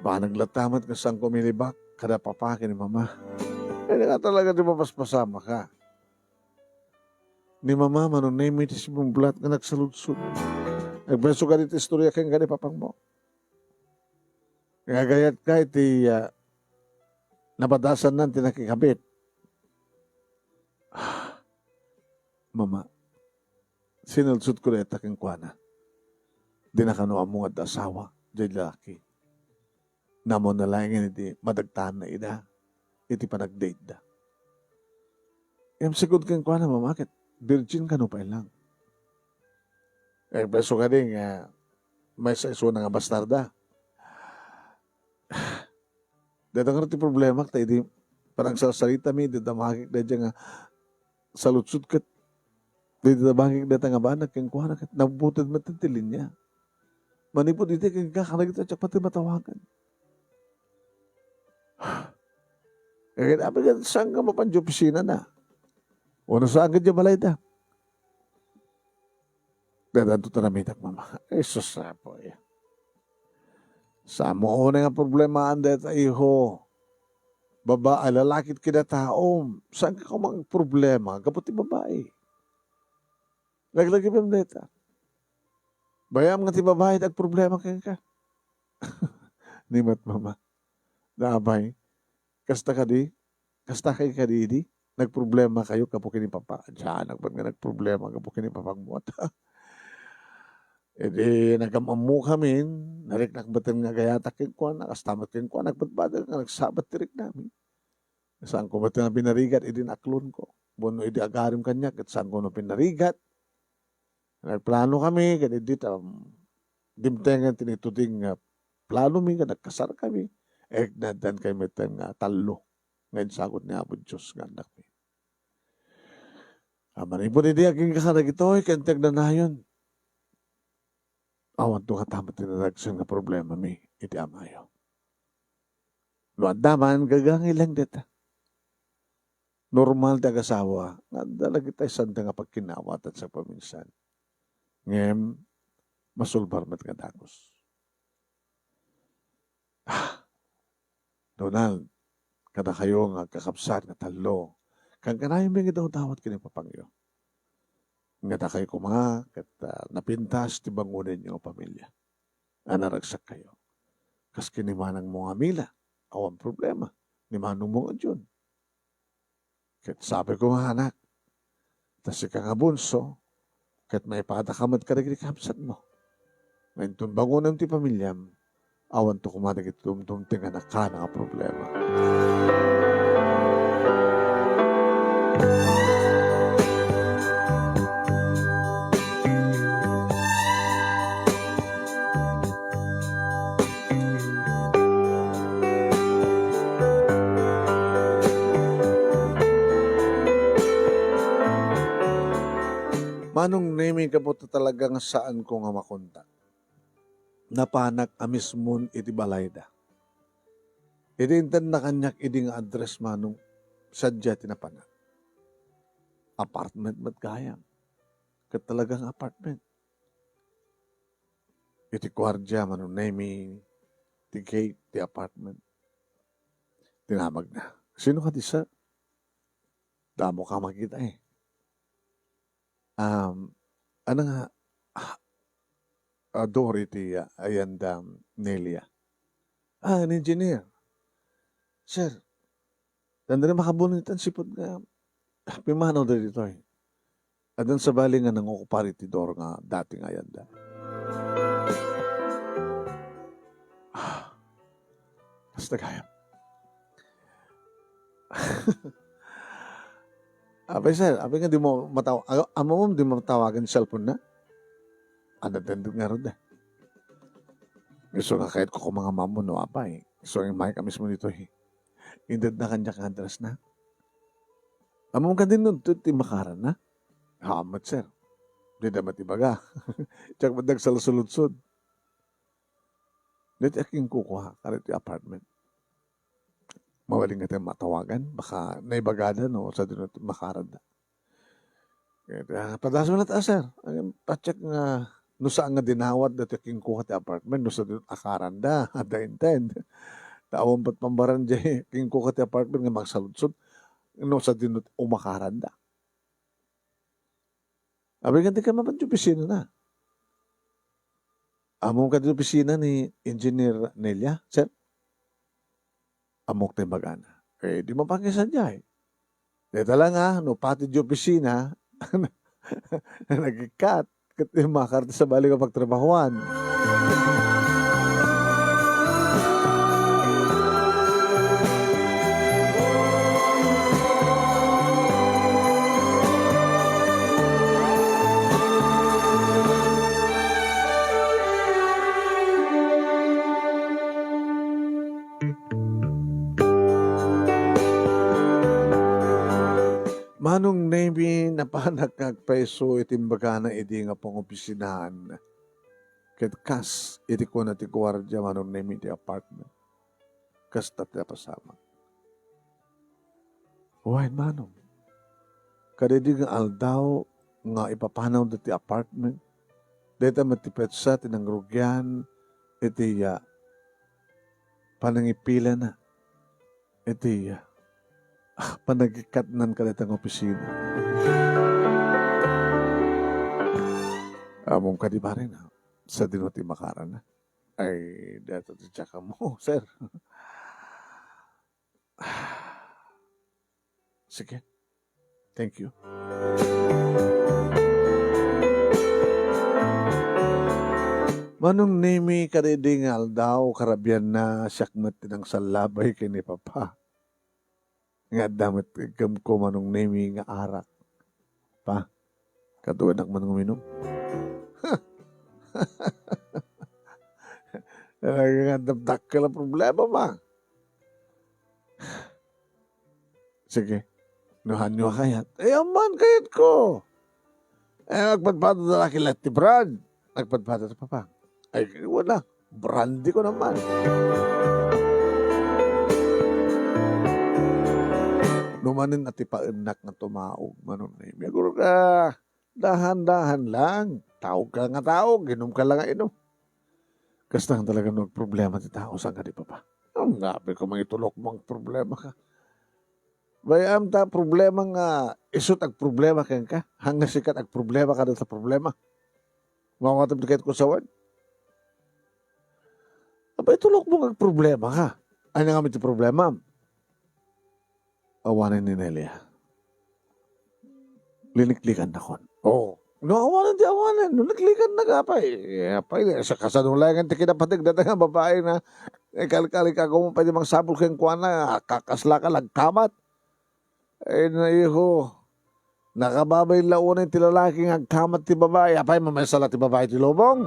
Banag latta met nga saanko milibak. kada papa ken ni mama. Kaya nga talaga ti mapaspasamaka. Ni mama, Manong Nemi, ti simumblat nga nagsaludsod. Agbeso kadi ti istorya ken kadi papangmo. Nga agayat ka iti, ah, napadasannan ti nakikabit. Mama, sinalsudko dayta kenkuana. Dina kano ammo nga adda asawa, diay lalaki. Namuna laengen iti madagtaanna ida iti panagdateda. Ngem segod kenkuana, Mama, ket virgin kano pay lang. Agbeso kadi nga maysa isuna nga bastarda. Dayta ngarud ti problemak, ta idi panagsalsaritami, idi damagik daydiay nga saludsod ket idi damagik dayta nga banag kenkuana ket nabbuted met ti linia. Manipud idi kenka, kadagitoy diak pati matawagan. Eh, apigan, saan ka mapan di opisina na? Wano saan ka di balayda? Dadanto ta namitak, Mama. Ay, sus, apo, eh. Saan mo unay nga problemaan dayta, iho? Baba-, a, lalaki ti kinataom. Saan ka koma agproblema gapu ti babai? Laglagipem dayta. Bayam nga ti babai ti agproblema kenka. Ni met, Mama. Apay, kasta kadi? Kasta kay kadidi? Nagproblema kayo gapu ken ni Papa? Diak met nga nagproblema gapu ken ni Papang mo. Idi nagam-ammokamin, nariknak met nga agayatak kenkuana, kasta met kenkuana, nagbadbadag nga nagsabat ti riknami. Saanko met nga binarigat idi naaklonko. Wenno idi agarim kaniak, ket saanko met binarigat. Nagplanokami, ket idi ta, um, dimtengen ti nituding nga planomi nga nagkasarkami, eh, nagdankayo metten nga tallo nga insagut ni Apo Dios nga annakmi. A, manipud idi agingga kadagitoy ken ti agnanayon, awanto ngata met ti nadagsen nga problemami iti amayo. No adda man, gagangileng dayta. Normal ti agasawa nga adda dagiti sanda nga pagkinaawatan sa paminsan. Ngem, masulbar met nga dagus. Ah, Donald, kadakayo nga agkakabsat nga tallo, kankanayomi nga idawdawat ken ni Papangyo. Nga dakayo koma ket, ah, napintas ti bangonenyo nga pamilya. A, naragsakkayo. Kas ken ni manangmo nga Mila, awan problema. Ni manongmo nga John. Ket sapay koma, anak, ta sika nga bunso, ket maipadaka met kadagiti kabsatmo. Nga inton bangonem ti pamilyam, awanto koma dagiti dumdumteng a nakana nga problema. Manong Nemi, gapu ta talaga nga saanko nga makontak, napanak a mismon iti balayda. Idi intedna kaniak idi nga address, Manong, sadiay ti napanak. Apartment met gayam. Ket talaga nga apartment. Iti kuardia, Manong Nemi, ti gate ti apartment. Dinamagna. Sino kadi, sir? Damo ka makita, eh. Um, ano nga, ah, ah, Dory ti, ah, ayan da, Nelia. Ah, an engineer. Sir, dandani makabunitan sipud nga, ah, pimanaw da ditoy. Addan sabali nga nangokupar iti door nga dati nga ayanda. Ah, kasta gayam. Apay, sir, apay nga di mo mataw-, a-, amom di mo matawagan ti cellphone na? Ano, tended nga rod, eh. Gusto nga kahit ko kumangam ammo, no, apay. Gusto nga immay ka mismo ditoy. Intedna kaniak nga address na. Ammom kadi no, ti makaran na? Haan met, sir. Dida met ibaga. Diak met nagsalsuludsod. Ditoy ak inkukua, kaditoy apartment. Mabalin nga tayo matawagan, baka naibagada, no, sadino ti makaran da. Ket, ah, padasol na ta, sir. Ay, patiek nga, no saan nga dinawat dati kenkuana ti apartment, no sa dun akaranda, adda intent. Ta awan pay pambaran jay, kenkuana ti apartment nga mangsaludsod, no sadino ti umakaranda. Abi nga di ka mapan ti opisina na. Ammom kadi opisina ni Engineer Nelia, sir? Ammok ti bagana. Eh, di mapangisan jay. Deta lang, ah, no pati di opisina, nagikkat, ket di makar ti sabali nga pagtrabahoan. Manong Nemy, napanak nga agpayso iti imbagana idi nga pangopisinaan. Ket kas iti kuna ti guardia, Manong Nemy, iti apartment, kasta ti napasamak. Wen, Manong, kadaydi nga aldaw nga ipapanawda ti apartment, dayta met ti petsa ti nangrugian iti, ah, panangipilana iti, ah, panagikkatnan kadayta nga opisina. Ammom kadi, pare, no sadino ti makarana? Ay, dayta ti tsaka mo, sir. Sige. Thank you. Manong Nemy, kadaydi nga aldaw, karabianna, siak met ti nangsallabay ken ni Papa. Nga adda met kenkuana, Manong Nemy, nga arak. Pa, kaduanak man nga uminom. Talaga nga adda dakkel a problema, Ma. Sige. No haanyo a kayat. Eh, amman kayatko. Eh, agpadpadada la ket ti brand. Agpadpada ti Papa. Ay, wala. Brandiko naman. No manen a ti paennak nga tumaog, Manong Nemy, agurga, dahan-dahan lang. Taog ka nga taog, inom ka lang nga inom. Kasta nga talaga no agproblema ti tao, saan kadi, Papa? Ang apay ko mangitulok mo ang problema ka. Bay-am ta problema nga isu ti agproblema kenka. Haan nga sika ti agproblema kadata problema. Mawatem ti kayatko sawen. Apay, tulok mo nga agproblema ka. Ania ngamin ti problema? Awanen ni Nelia. Liniklikannakon. Oh. No, awanen ti awanen. No, liklikannak, apay. Eh, apay, sa kasano laengen ti kinapateg dayta nga babai na, eh, kalkalika ko mo pwede mangsabol kenkuana, kakasla ka, lagkamat. Ay, naiho. Nakababay la unay ti lalaki nga agkamat ti babai. Apay, mamaysa la ti babai ti lubong?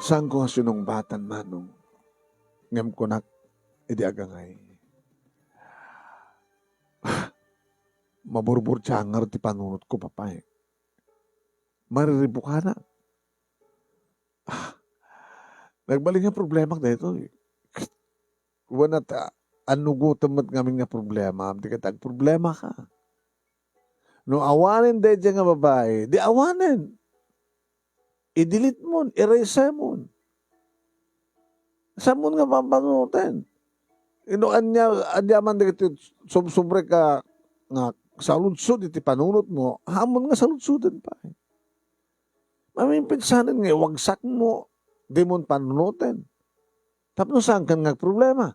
Saanko nga sinungbatan, Manong. Ngem kunak idi agangay, maburburtiangar ti panunotko, Papa, eh. Mariribukana. Ah, nagbalin nga problema daytoy. Wen ta, annugotem met ngamin nga problema, di ket agproblema ka. No awanen daydiay nga babai, di awanen. I-delete mon, erase mon. Saan mon nga pampanunoten? No ania, ania man dagiti sumsumrek a nga saludsod iti panunot mo, haan mon nga saludsoden pay. Maminpinsanen nga iwagsak mo, di mon panunoten. Tapno saankan nga agproblema.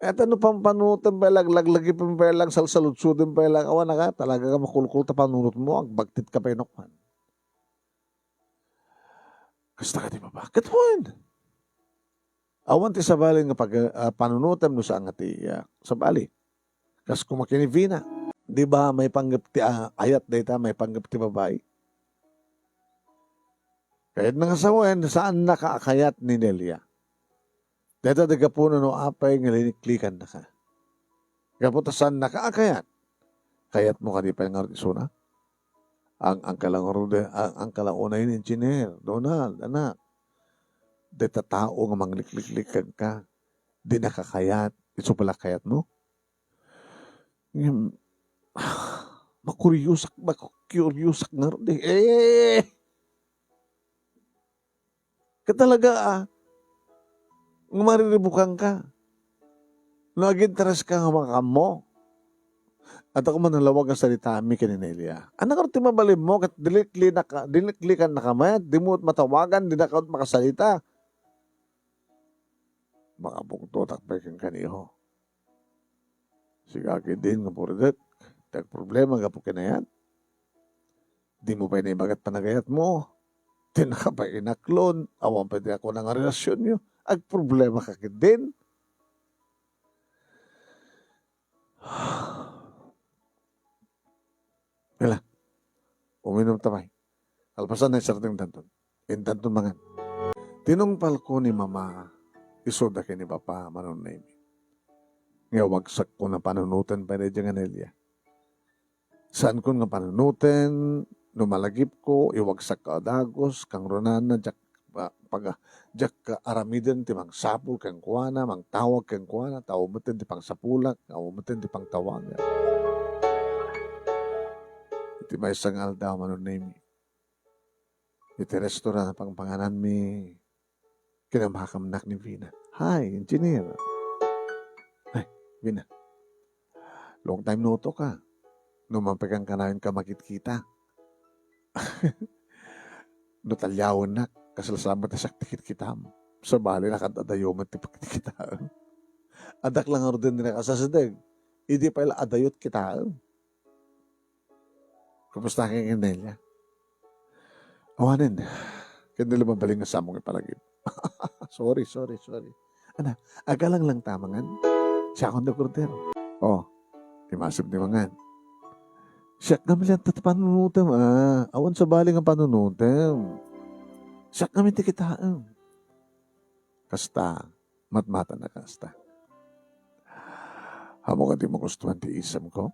Eta no pampanunoten pay, laglagipen pay lang, salsaludsoden pay lang, awan a ka, talaga nga makulkol ta panunot mo, agbagtit ka pay no kuan. Kasta kadi, Papa? Ket wen. Awan ti sabali nga pag-, ah, panunotem no saan nga ti, ah, sabali. Kas kuma ken ni Vina. Di ba maipanggep ti, ah, ayat dayta, maipanggep ti babai? Kayatna nga sawen, saannaka a kayat ni Nelia. Dayta ti gapuna no apay nga liniklikannaka. Gapu ta saannaka a kayat. Kayatmo kadi pay ngarud isuna? Ang, ang kalangurude-, ang, ang kalaunay ni Engineer Donald, anak. Dayta tao nga manglikliklik kenka, dinaka kayat, isu pay la kayatmo? Ngem, Makuryosak, makuryosak ngarud eh. Eh! Ket talaga, ah, nga mariribukangka. No aginteraska nga makaammo, adda koma nalawag nga saritaanmi ken ni Nelia. Ania ngarud ti mabalinmo ket diniklikannaka, diniklikaannaka met, dimo met matawagan, dinaka met makasalita. Makabungtotak pay kenka, Niho. Sika ketdin nga buridek, ti agproblema gapu ken ayat. Dimo pay naibagat panagayatmo. Dinaka pay inaklon, awan pay ti akuna nga relasionyo. Agproblemaka ketdin. Hala, uminomta pay. Kalpasan, naisardengdanton. Intanton mangan. Tinungpalko ni Mama, isuda ken ni Papa, Manong Nemy. Nga iwagsakko nga panunoten pay daydiay nga Nelia. Saankon nga panunoten, no malagipko, iwagsakko a dagus, kangrunana, diak, pa-, paga-, diak aramiden ti mangsapul kenkuana, mangtawag kenkuana, ta awan metten ti pangsapulak, awan metten ti pangtawagak. Iti maysa nga aldaw, Manong Nemy, iti restaurant a pangpangananmi, kinamakamnak ni Vina. "Hi, Engineer." "Hi, Vina. Long time no talk, ah. No mapikan kanayon ka makitkita?" "No taliawennak, kasla sa met a siak ti kitkitam. Sabali, nakad-adayo met ti pakitkitaem. Addak la ngaruden ti nakasasideg. Idi pay la adayot kitaem." Kumusta ken Nelia? Awanen. Ken nila mabalin nga saanmo nga ipalagip. Sorry, sorry, sorry. Ana, agalang lang ta mangan. Siakon ti order. Oh, imasem ti mangan. Siak ngamin ti panunotem, ah. Awan sabali nga panunotem. Siak ngamin ti kitaem. Kasta, matmatan a kasta. Ammom kadi magustuhan ti isemko?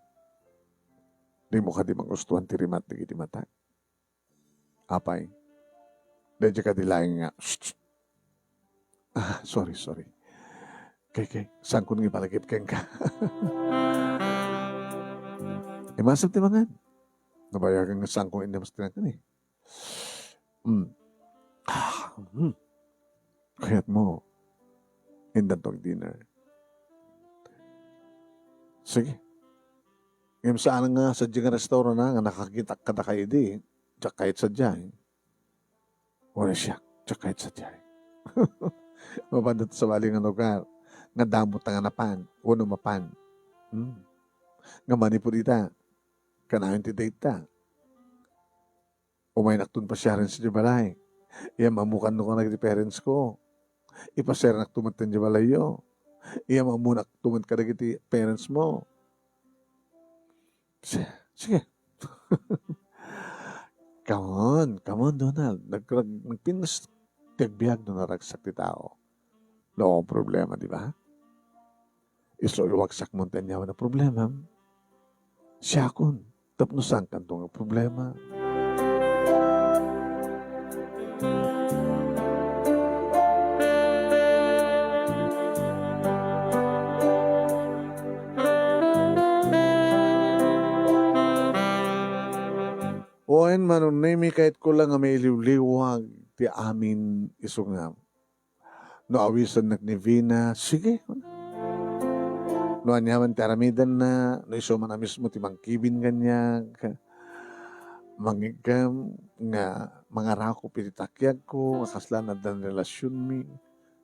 Ammom kadi magustuhan ti rimat dagiti matak? Apay, daydiay kadi laeng nga, shh, shh. Ah, sorry, sorry. Kay, kay, saankon nga ipalagip kenka. Imasem ti mangan. Nabayagan nga saankon nga inemas ti nangan eh. Mm. Ah, mm. Kayatmo, indanto agdinner. Sige. Ngem saan nga sadiay nga restaurant a nga nakakitak kadakayo idi, diak kayat sadiay. Wen siak, diak kayat sadiay. Mapanda ta sabali nga lugar nga damo ta nga napan, wenno mapan. Hmm. Nga manipud ita, kanayon ti date ta. Umaynakton pasiaren sadiay balay. Iyam-ammokon dagiti parents ko. Ipasiarnakto met daydiay balayyo. Iyam-ammonakto met kadagiti parents mo. Si-, sige. Come on, come on, Donald. Nag-, nag-, nagpintas ti agbiag no naragsak ti tao. No problema, di ba? Isu iwagsakmon ti aniaman a problemam. Siakon, tapno saankanto nga problema. Wen, Manong Nemy, kayatko la nga mailiwliwag ti amin isu nga no awisennak ni Vina, sige. No aniaman ti aramidenna, no isu man a mismo ti mangkibin kaniak, mangikkan nga mangarakop iti takiagko, nga kasla adda nga relasionmi,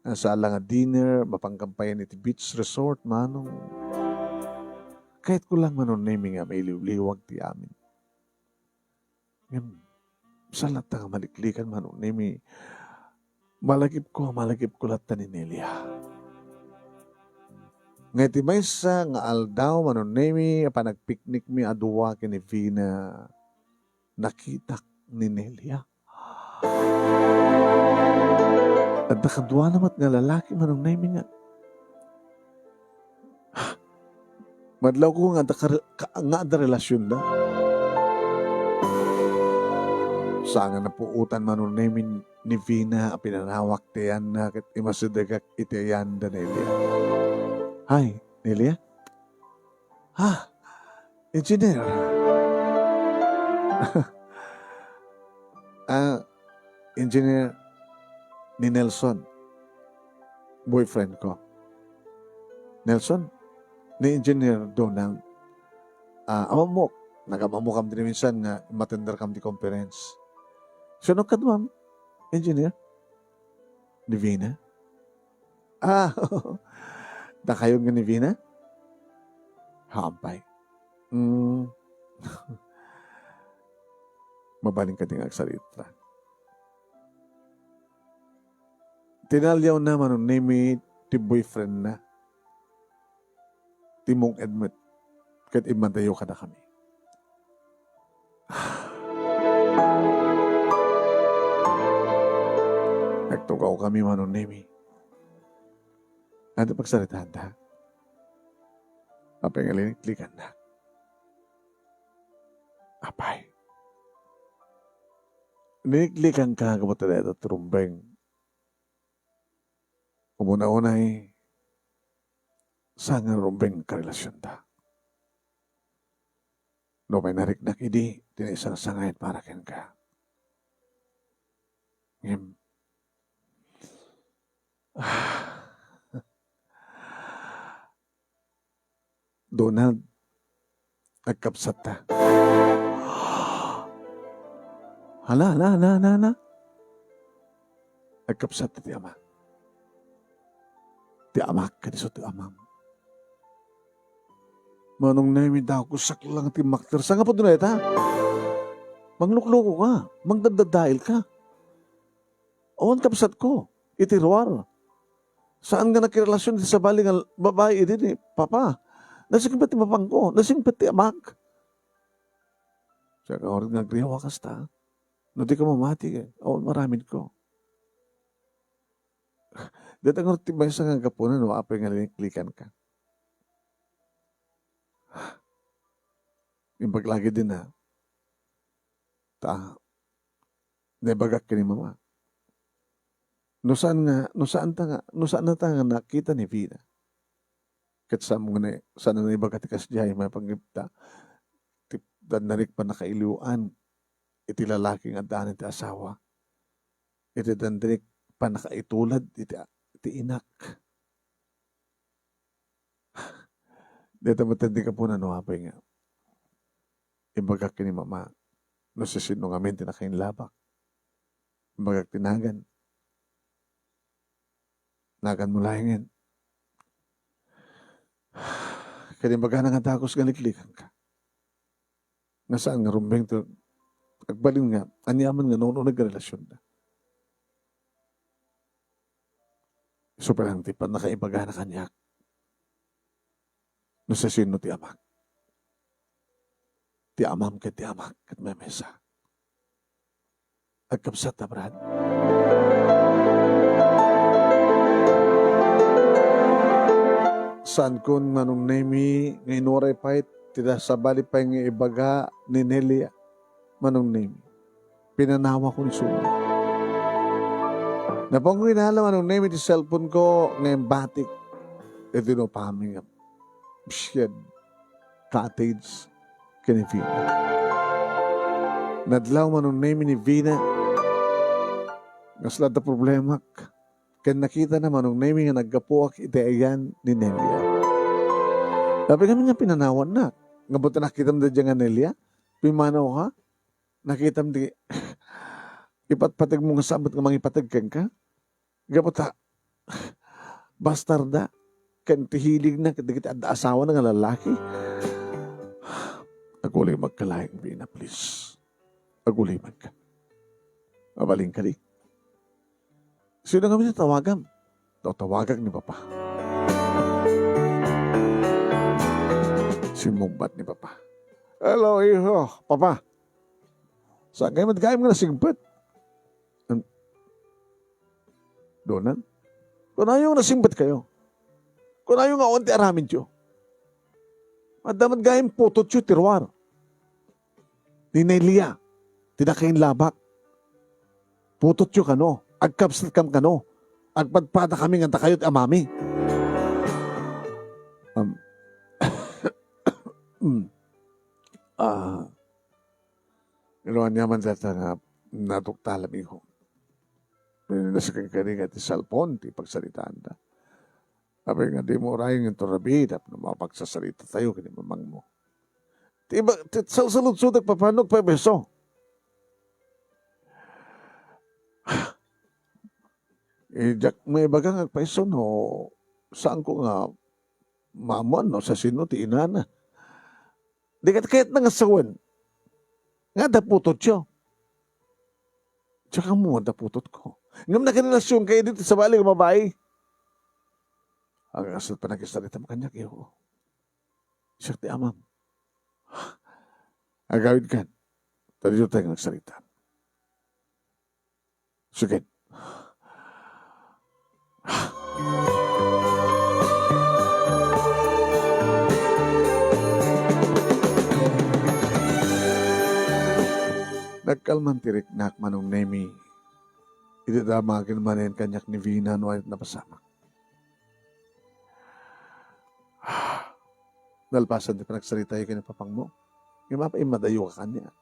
nga saan la nga dinner, mapankampayan iti beach resort, manong. Kayatko lang, Manong Nemy, nga mailiwliwag ti amin. Ngem, saan latta nga maliklikan, Manong Nemy. Malagipko, malagipko latta ni Nelia. Nga iti maysa nga aldaw, Manong Nemy, a panagpiknikmi a dua ken ni Vina, nakitak ni Nelia. Adda kaduana met nga lalaki, Manong Nemy, nga madlawko nga adda kare-, ka-, nga adda relasionda. Saan nga napuotan, Manong Nemy, ni Vina a pinanawak ti ayanna ket imasidegak iti ayanda, Nelia. Hi, Nelia? Ha? Engineer? Ah, engineer ni Nelson, boyfriend ko. Nelson, ni Engineer Donald, ah, amammok. Nagamammokam din minsan nga matender kam ti conference. Sino kad, ma'am? Engineer? Ni Vina? Ah, dakayo nga ni Vina? Hampay. Mm. Mabalin ka di nga agsarita. Tinaliaw na Manong Nemi ti boyfriend na, ti mung-ed met, ket immadayo kadakami. Nagtugaw kami, Manong Nemi. Ano pagsaritaanda? Apay nga liniklikannak? Apay. Liniklikanka gapu ta dayta ti rumbeng. Umuna-unay, saan nga rumbeng karelasionta. No may nariknak idi, ti naisangsangayan para kenka. Ngem, Donald, agkabsatta. Hala, hala, hala, hala, hala. Agkabsatta ti ama. Ti amak, ken isu ti amam. Manong Nemi, dagusak lang ti makter. Saan nga pudno ita? Manglukloko ka. Mangdaddadail ka. Awan kabsatko iti ruar. Saan nga nakirelasion ti sabali nga babai idi ni Papa. Nasingpet ti mapangko, nasingpet ti amak. Siak nga uray nga agriaw a kasta. No di ka mamati, awan maramidko. Deta nga ti maysa nga gapuna no apay nga liniklikanka. Imbag lagi din na, ta, naibagak ken ni Mama. No saan nga, no saan ta nga, no saan ta nga nakita ni Vina. Ket saan nga na, saan na naibaga ti kasdiay, maipanggepta. Ti, dan narik pannakailiwan iti lalaki nga addaan ti asawa. Iti dan dirik pannakaitulad iti, iti inak. Deta met ti gapuna no apay nga imbagak ken ni Mama no siasino ngamin ti nakainlabak. Imbagak ti nagan. Naganmo laengen. Ket imbagana nga dagus nga liklikanka. Nga saan nga rumbeng ti agbalin nga aniaman nga naun-uneg nga relasionda. Isu pay lang ti pannakaibagana kaniak no siasino ti amak. Ti amam ket ti amak ket maymaysa. Agkabsat a, Brad. Saankon, Manong Nemi, nga inuray pay ti da-, sabali pay nga ibaga ni Nelia, Manong Nemi. Pinanawakon isuna. Napanko inala, Manong Nemi, ti cellphone ko nga imbatik iti inupami nga Shed Cottage ken ni Vina. Nadlaw, Manong Nemi, ni Vina. Kasla adda problemak. Ken nakitana, Manong Nemi, nga naggapuak iti ayan ni Nelia. Apay ngamin nga pinanawannak? Gapu ta nakitam daydiay nga Nelia? Pimmanaw ka? Nakitam ti ipatpategmo nga saan met nga mangipateg kenka? Gapu ta, bastarda, ken ti hiligna ket dagiti adda asawana nga lalaki. Agulimagka laeng, Vina, please. Agulimagka. Mabalin kadi? Sino ngamin ti tawagam? Tawagak ni Papa. Simmungbat ni Papa. "Hello, hijo. Papa, saan kayo met gayam nga nasingpet?" An-, Donald? Kunayo nga nasingpetkayo. Kunayo nga awan ti aramidyo. Adda met gayam putotyo ti ruar. Ni Nelia, ti nakainlabak. Putotyo kano, agkabsatkam kano, agpadpadakami nga dakayo ti amami. Um, mm. Ah, Ngem no aniaman dayta nga naduktalam, iho. Nasken kadi nga ti cellphone ti pagsaritaanda. Apay nga dimo uray nga inton rabii tapno mapagsasaritatayo ken ni mamangmo. Ti iba, ti, sa-, saludsodek, papa, no agpaypayso. Eh, diak maibaga nga agpayso no saanko nga maammuan no sasino ti inana. Di ket kayatna nga sawen nga adda putotyo. Diak ammo adda putotko. Ngem nakarelasionka idi ti sabali nga babai. Agasat pay nga agsaritam kaniak, iho. Siak ti amam. Agawidkan. Ta ditoy nga agsarita. Sige. Nagkalman ti riknak, Manong Nemi. Idi damagen manen kaniak ni Vina no ania't napasamak. Nalpasen ti panagsaritayo ken ni papangmo, ngem apay immadayoka kaniak?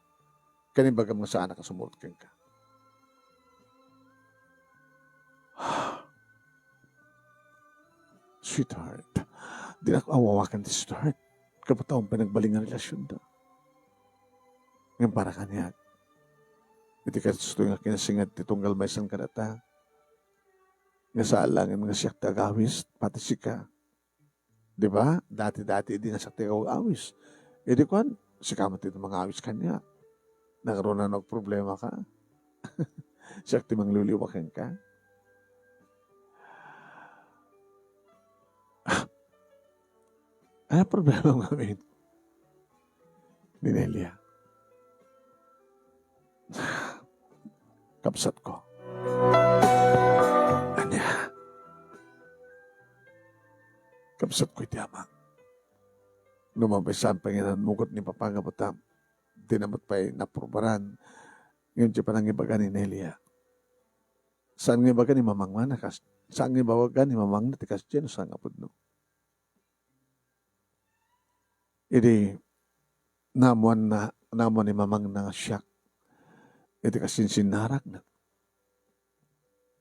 Ken imbagam nga saanak a sumurot kenka. Sweetheart, dinak awawakan ti sweetheart. Kapatawon pay nagbalin nga relasionda. Ngem para kaniak, iti kastoy nga kinasinged ti tunggal maysan kadata, nga saan laengen nga siak ti agawis, pati sika. Di ba? Dati-dati idi nga siak ti agawis. Idi kuan, sika met ti mangawis kaniak. Nangruna no agproblemaka. Siak ti mangliwliwa kenka. Ah, ano problema ngamin ni Nelia? Kabsatko. Ania? Kabsatko iti amak. No mabisan pay nga nannugot ni Papa nga batam, di na met pay naprobaran. Ngem ti panangibaga ni Nelia, saan nga ibaga ni mamangna kas-, saan nga ibaga ni mamangna ti kasdiay no saan nga pudno. Idi naammoanna, naammoan ni mamangna nga siak iti kasinsinnarakna,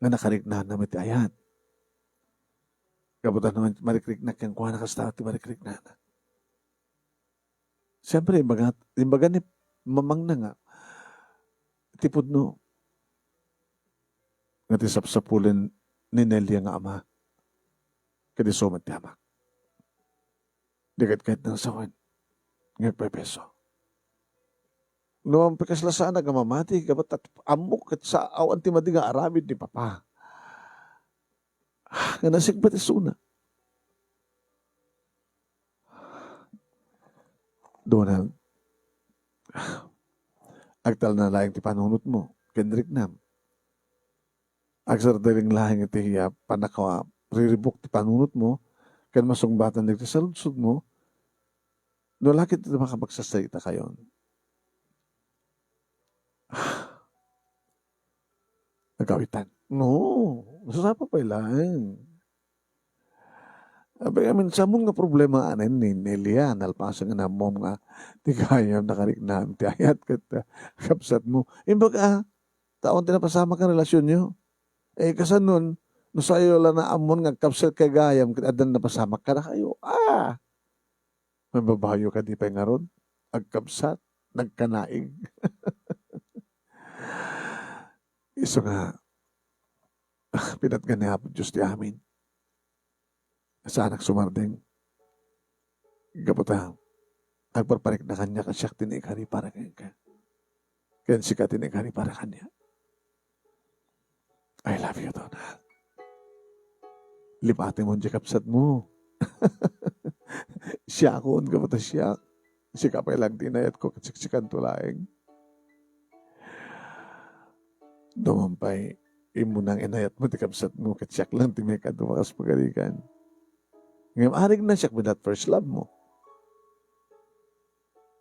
nga nakariknana met ti ayat. Gapu ta no marikriknak kenkuana, kasta ti marikriknana. Siyempre, imbaga, imbaga ni mamangna nga ti pudno nga ti sapsapulen ni Nelia nga ama, ket isu met ti amak. Di ket kayatna nga sawen nga agpaypayso. No, kasla saanak nga mamati, gapu ta ammok ket sa-, awan ti madi nga aramid ni Papa. Ah, nga nasigba ti isuna. Donald, agtalna laeng ti panunotmo ken riknam. Agsardeng laeng iti, ah, pannakariribuk ti panunotmo ken masungbatan dagiti saludsodmo, no la ket iti makapagsasaritakayon. Agawitan. No, sasapa pay laeng. Apay, amin, sa ammom nga problema anen ni Nelia, nalpasen nga ammom nga ti gayam nakariknam ti ayat ket, ah, kabsatmo. Imbaga, ah, ta awan ti napasamak nga relasionyo. Eh, kasanon, no sayo la naammon nga agkabsat kay gayam ket addan napasamak kadakayo. Ah! Mababayo kadi pay ngarud? Agkabsat? Nagkanaig? Isu nga, pinatgan ni Apo Dios ti amin. Saanak sumardeng. Gapu ta, agparparikna kaniak a siak ti naikari para kenka. Ken sika ti naikari para kaniak. I love you, Donald. Lipatem diay kabsatmo. Siakon, gapu ta siak. Sika pay laeng ti inayatko ket siksikanto laeng. Duman pay, immunang inayatmo ti kabsatmo ket siak lang ti maikadua kas pagarigan. Ngem arigna siak met that first love mo.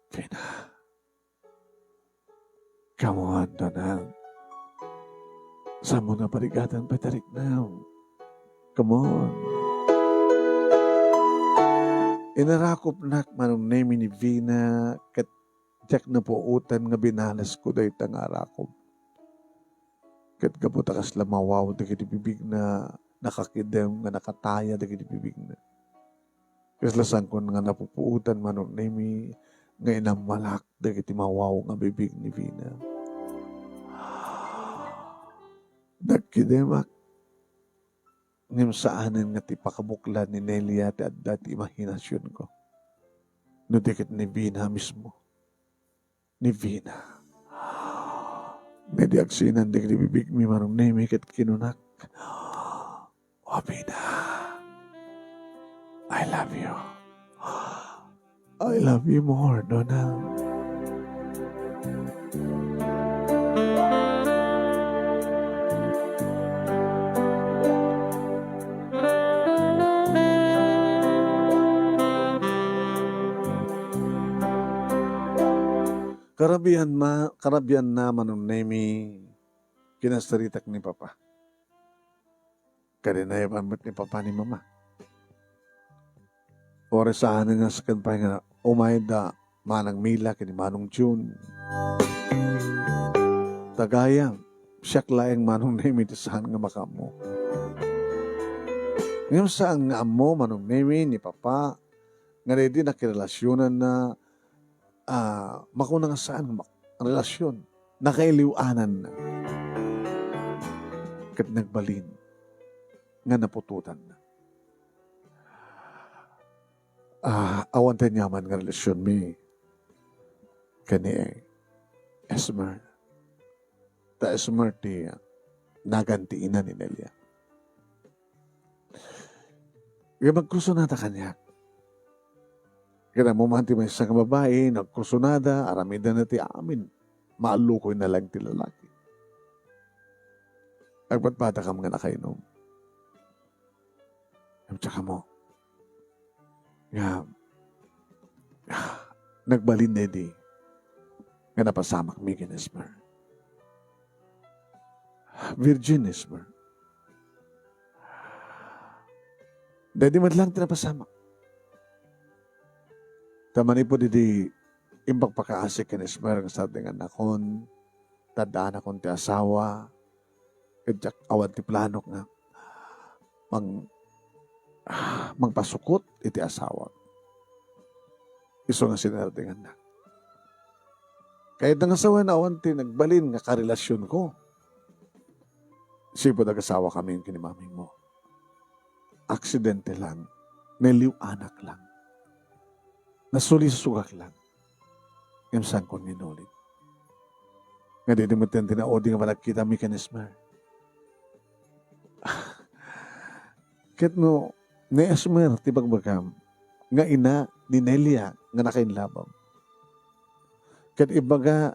Pina. Come on, Donald. Saanmo nga parigatan pay ti riknam. Come on. Inarakopnak, Manong Nemi, ni Vina ket diak napuotan nga binalesko dayta nga arakom. Ket gapu ta kasla mawaw dagiti bibigna, nakakidem nga nakataya dagiti bibigna. Kasla sangkon nga napupuotan, Manong Nemi, nga inammalak dagiti mawaw nga bibig ni Vina. Nagkidemak, ngem saanen nga ti pakabuklan ni Nelia ti adda ti imahinasionko, no di ket ni Vina mismo. Ni Vina. Daydi agsinan dagiti bibigmi, Manong Nemi, ket kinunak, "O Vina, I love you. I love you more, Donald." Karabian ma-, karabianna, Manong Nemi, kinasaritak ni Papa. Kadi nayaban met ni Papa ni Mama. Uray saan nga saken pay nga umayda Manang Mila ken ni Manong Jun. Tagayam, siak laeng, Manong Nemi, ti saan nga makaammo. Ngem saan nga ammo, Manong Nemi, ni Papa, nga daydi nakirelasionanna, ah, makuna nga saan nga mak-, relasion, nakailiw-ananna. Ket nagbalin nga naputotanna. Ah, awan ti aniaman nga relasionmi ken ni Esmer. Ta Esmer ti nagan ti ina ni Nelia. Ngem agkursunada kaniak. Ket ammo man ti maysa nga babai, nagkursunada, aramidenna ti amin. Maallukoyna laeng ti lalaki. Agpadpadakam nga nakainom. Ngem diak ammo nga nagbalin daydi nga napasamakmi ken Esmer. Virgin Esmer. Daydi met laeng ti napasamak. Ta manipud idi impakpakaasik ken Esmer nga sardengannakon, ta addanakon ti asawa, ket diak awan ti planok nga mang-, mangpasukot iti asawak. Isu nga sinardengannak. Kayatna nga sawen, awan ti nagbalin nga karelasionko. Sipud agasawakami ken ni mamingmo. Aksidente lang, naliw-anak lang, nasulisogak lang, ngem saanko nga inulit. Nga daydi met ti naudi nga panagkitami ken Esmer. Ket no ni Esmer ti bagbagam nga ina ni Nelia nga nakainlabam. Ket ibaga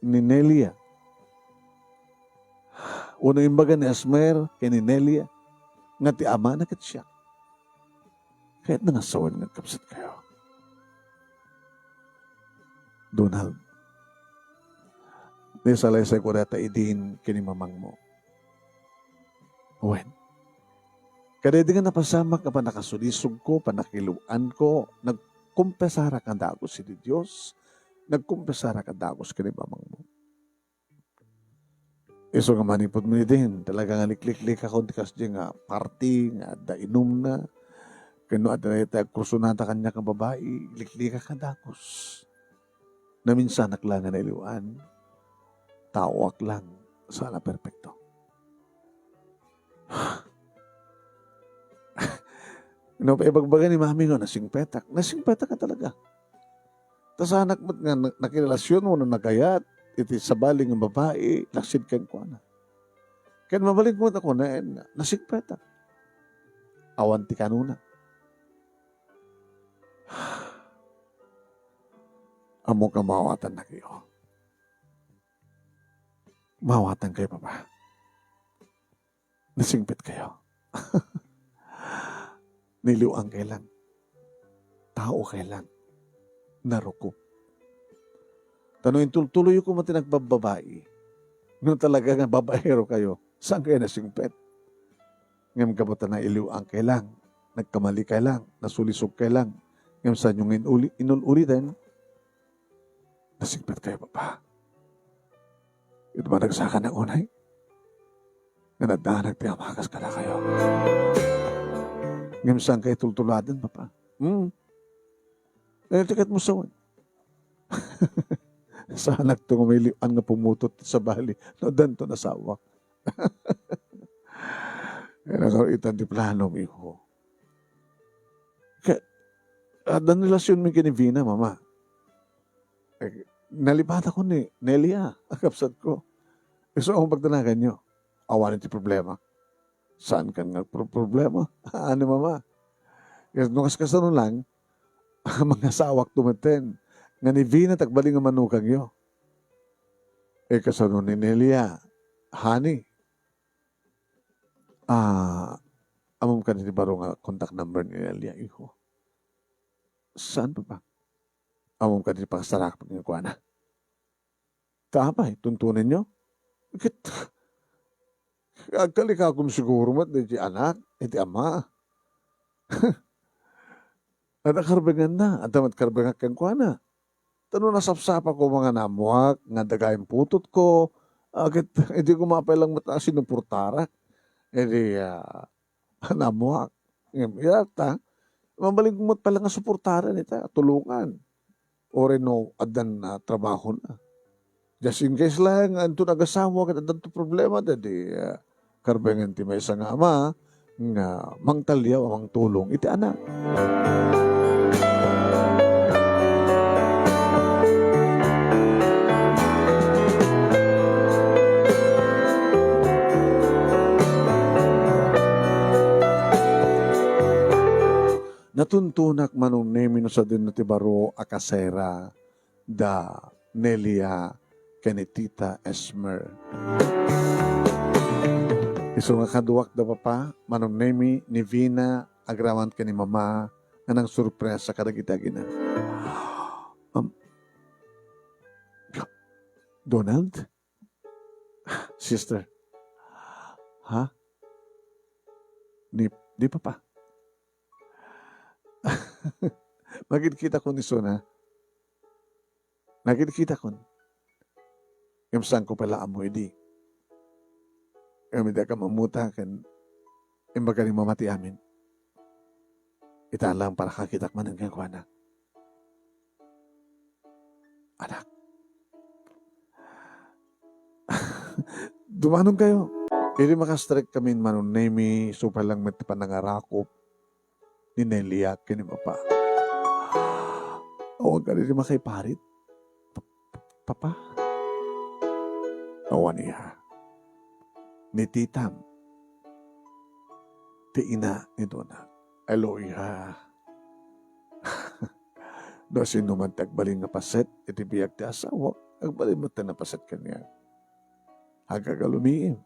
ni Nelia, wenno imbaga ni Esmer ken ni Nelia nga ti amana ket siak. Kayatna nga sawen nga agkabsatkayo. Donald, naisalaysayko dayta idin ken ni mamangmo. Wen, kadaydi nga napasamak nga pannakasulisogko, pannakiliw-anko, nagkumpesarak a dagus iti Dios, nagkumpesarak a dagus ken ni mamangmo. Isu nga manipud met idin, talaga nga likliklikakon ti kasdi nga party nga adda inumna, ken no adda dayta agkursunada kaniak nga babai, liklikak a dagus. Naminsanak lang nga nailiwan, taoak lang, saan a perpekto. No, paibagbaga ni mami nga nasingpetak. Nasingpetak nga talaga. Ta saanak met nga na-, nakirelasion wenno nagayat iti sabali nga babai, laksid kenkuana. Ken mabalinko met a kunaen nga, nasingpetak. Awan ti kanuna. Ammok a maawatannak, iyo. Maawatankayo, Papa. Nasingpetkayo. Niliw-ankayo lang. Taokayo lang. Narukop. Ta no intultuloyyo koma ti nagbabbabai, no talaga nga babaerokayo, saankayo nasingpet? Ngem gapu ta nailiw-ankayo lang, nagkamalikayo lang, nasulisogkayo lang, ngem saanyo nga inuli-, inul-uliten, Nasingpetkayo, Papa. Ket managsakanak unay, nga naddanak ti Ama kas kadakayo. Ngem saankayo tultuladen, Papa? Hmm? Eh, ti ket mo sawen. Saanakto nga mailiw-an nga pumutot ti sabali no addanto nasawak. Eh, nakaitan ti plano, miho. Ket, adda relasionmi ken ni Vina, Mama. Eh, nalipatakon ni Nelia, a kabsatko. Isu a pagdanaganyo. Awan ti problema. Saankan nga pro-, problema? Ani, Mama? Kas-, no kas-, kasano lang, mangasawakto metten. Nga ni Vina ti agbalin nga manukangyo. Eh, kasano ni Nelia? Honey? Ah, ammom kadi ti baro nga contact number ni Nelia, iho? Saan, Papa? Ammom kadi ti pakasarak kenkuana? Ta apay, tuntunenyo? Ket, agkalikakom siguro met iti anak, iti ama. Adda karbenganna, adda met karbengak kenkuana. Ta no nasapsapako nga naammoak nga adda gayam putotko, a, ket idi koma pay lang met a sinuportarak, idi, a, naammoak. Ngem ita, mabalinko met pay lang nga suportaren ita, tulongan. Uray no addan a trabahona. Just in case lang, inton agasawa ket addanto problema, daydi, a, karbengen ti maysa nga ama nga mangtaliaw a mangtulong iti anak. Natuntunak, Manong Nemi, no sadino ti baro a kasera da Nelia ken ni Tita Esmer. Isu nga kaduak da Papa, Manong Nemi, ni Vina, agraman ken ni Mama, nga nangsurpresa kadagiti agina. Um, Donald? Sister? Ha? Ni, di, Papa. Makitkitakon isuna. Nakitkitakon. Ngem saanko pay la ammo idi. Ngem idi agkamammuta ken imbaga ni Mama ti amin. Ita lang para kakitak manen kenkuana. Anak. Dumanonkayo. Idi makastrek kami ni Manong Nemi, isu pay lang met ti panangarakop ni Nelia ken ni Papa. Awan kadi ti makaiparit, Pa-, Papa? Awan, iha. Ni titam, ti ina ni Dona. Hello, iha. No sino man ti agbalin nga paset iti biag ti asawak, agbalin met ti napaset kaniak. Agkalumiim.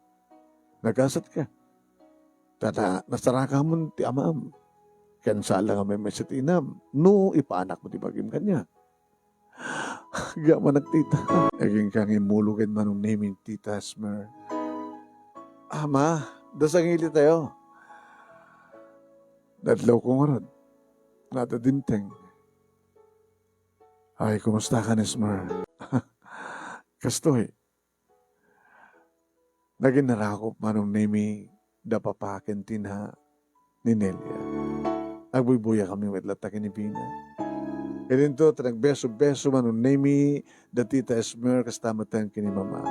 Nagasatka. Ta na-, nasarakamon ti amam. Ken saan la nga maymaysa ti inam, no ipaanakmo ti bagim kaniak. Agyaman ak, tita. Agingga nga immulog ken Manong Nemi ni Tita Esmer. Ama, dasangilitayo. Nadlawko ngarud. Nata dimteng. Ay, kumusta ka, Esmer? Kastoy. Naginarakop, Manong Nemi, da Papa ken ti ina ni Nelia. Agbuybuya kami met latta ken ni Vina. Idinto ti nagbeso-beso, Manong Nemi, da Tita Esmer, kasta met ken ni Mama.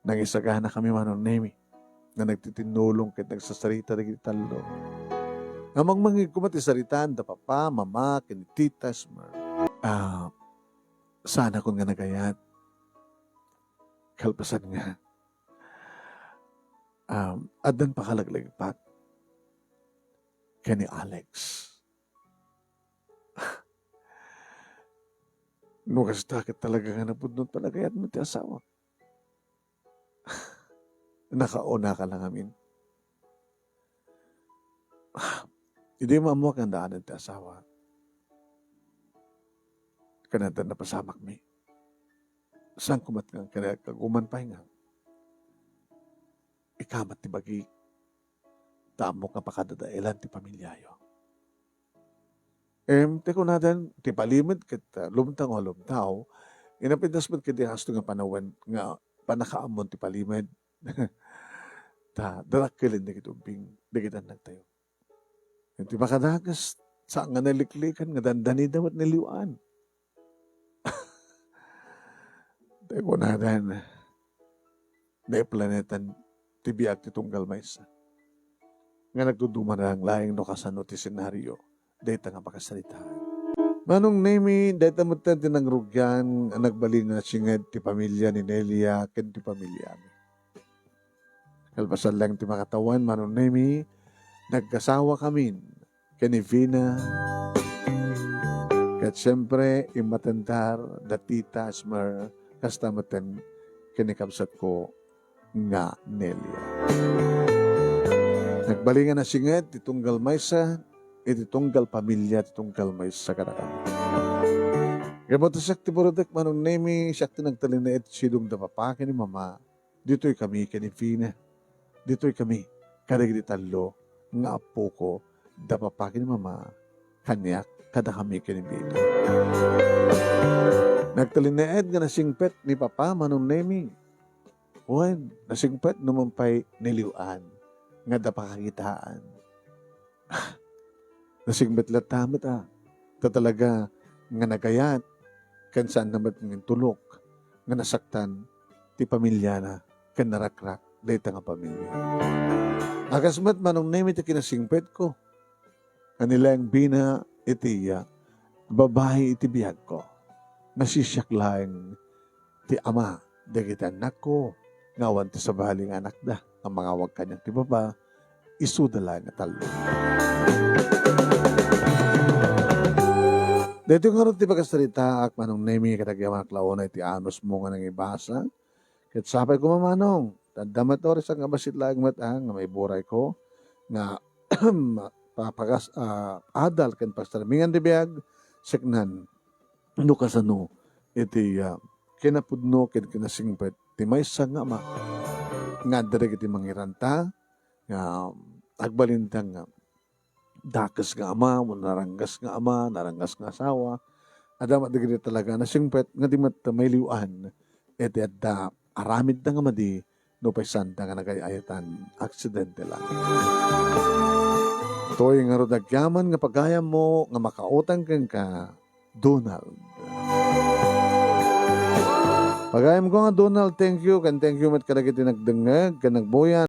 Nangisagana kami, Manong Nemi, nga nagtitinnulong ket nagsasarita dagiti tallo. Nga mangmangngeg koma ti saritaan da Papa, Mama, ken ni Tita Esmer. Ah, saanakon nga nagayat. Kalpasan nga, um, addan pakalaglagipat ken ni Alex. No kasta ket talaga nga napudno ti panagayatmo ti asawa. Nakauna ka lang amin. Idi maammo nga daanen ti asawa, ken adda napasamakmi. Saan ko met nga kinaguman pay nga ikamat ti bagi, ta ammok nga pakadadaelan ti pamiliayo. Em, ti kunadan, ti palimed ket, ah, lumtang a lumtaw, Inapintas met kadi a kasto nga panawen nga pannakaammon ti palimed. Ta, darakkelen dagiti ubbing, dagiti annaktayo. Iti makadakes, saan nga naliklikan nga dandanida met ni liw-an. Tay kunadan, naiplanetan ti biag ti tunggal maysa. Nga nagduduma laeng no kasano ti senario dayta nga pakasaritaan. Manong Nemi, dayta metten ti nangrugian a nagbalin nga nasinged ti pamilia ni Nelia ken ti pamiliami. Kalpasan laeng ti makatawen, Manong Nemi, nagkasawakamin ken ni Vina. Ket siempre, immatentar da Tita Esmer, kasta metten ken ni kabsatko nga Nelia. Nagbalin nga nasinged ti tunggal maysa, iti tunggal pamilia ti tunggal maysa kadakami. Gapu ta siak ti burutek, Manong Nemi, siak ti nagtalinaed sidong da papa ken ni mama, ditoy kami ken ni Vina. Ditoy kami kadagiti tallo nga appoko, da papa ken ni mama, kaniak, kadakami ken ni Vina. Nagtalinaed nga nasingpet ni papa, Manong Nemi. Wen, nasingpet no man pay ni liw-an nga adda pakakitaan. Nasingpet latta met a. Ta talaga nga nagayat, ken saanna met nga intulok nga nasaktan ti pamiliana ken narakrak dayta nga pamilia. A kas met, Manong Nemi, ti kinasingpetko. Nga ni laeng Vina iti, ah, babai iti biagko. Nga siak laeng ti ama dagiti annakko, nga awan ti sabali nga annakda nga mangawag kaniak ti papa, isuda laeng nga tallo. Daytoy ngarud ti pakasaritaak, Manong Nemi, kadagiti anak, launa iti anusmo nga nangibasa. Ket sapay koma, Manong, ta adda met oras nga bassit laeng met, ah, nga maiburayko nga papagas-, ah, adal ken pagsarmingan ti biag, seknan no kasano iti, ah, kinapudno ken kinasingpet ti maysa nga ama nga adda dagiti mangiranta nga agbalinda nga dakes nga ama, wenno naranggas nga ama, naranggas nga asawa. Adda met dagiti talaga nasingpet nga di met mailiw-an iti adda aramidda nga madi no pay saanda nga nagay-ayatan, aksidente lang. Toy ngarud agyaman nga pagayammo nga makautang kenka, Donald. Pagayamko nga Donald, thank you, ken thank you met kadagiti nagdengngeg ken nagbuyan.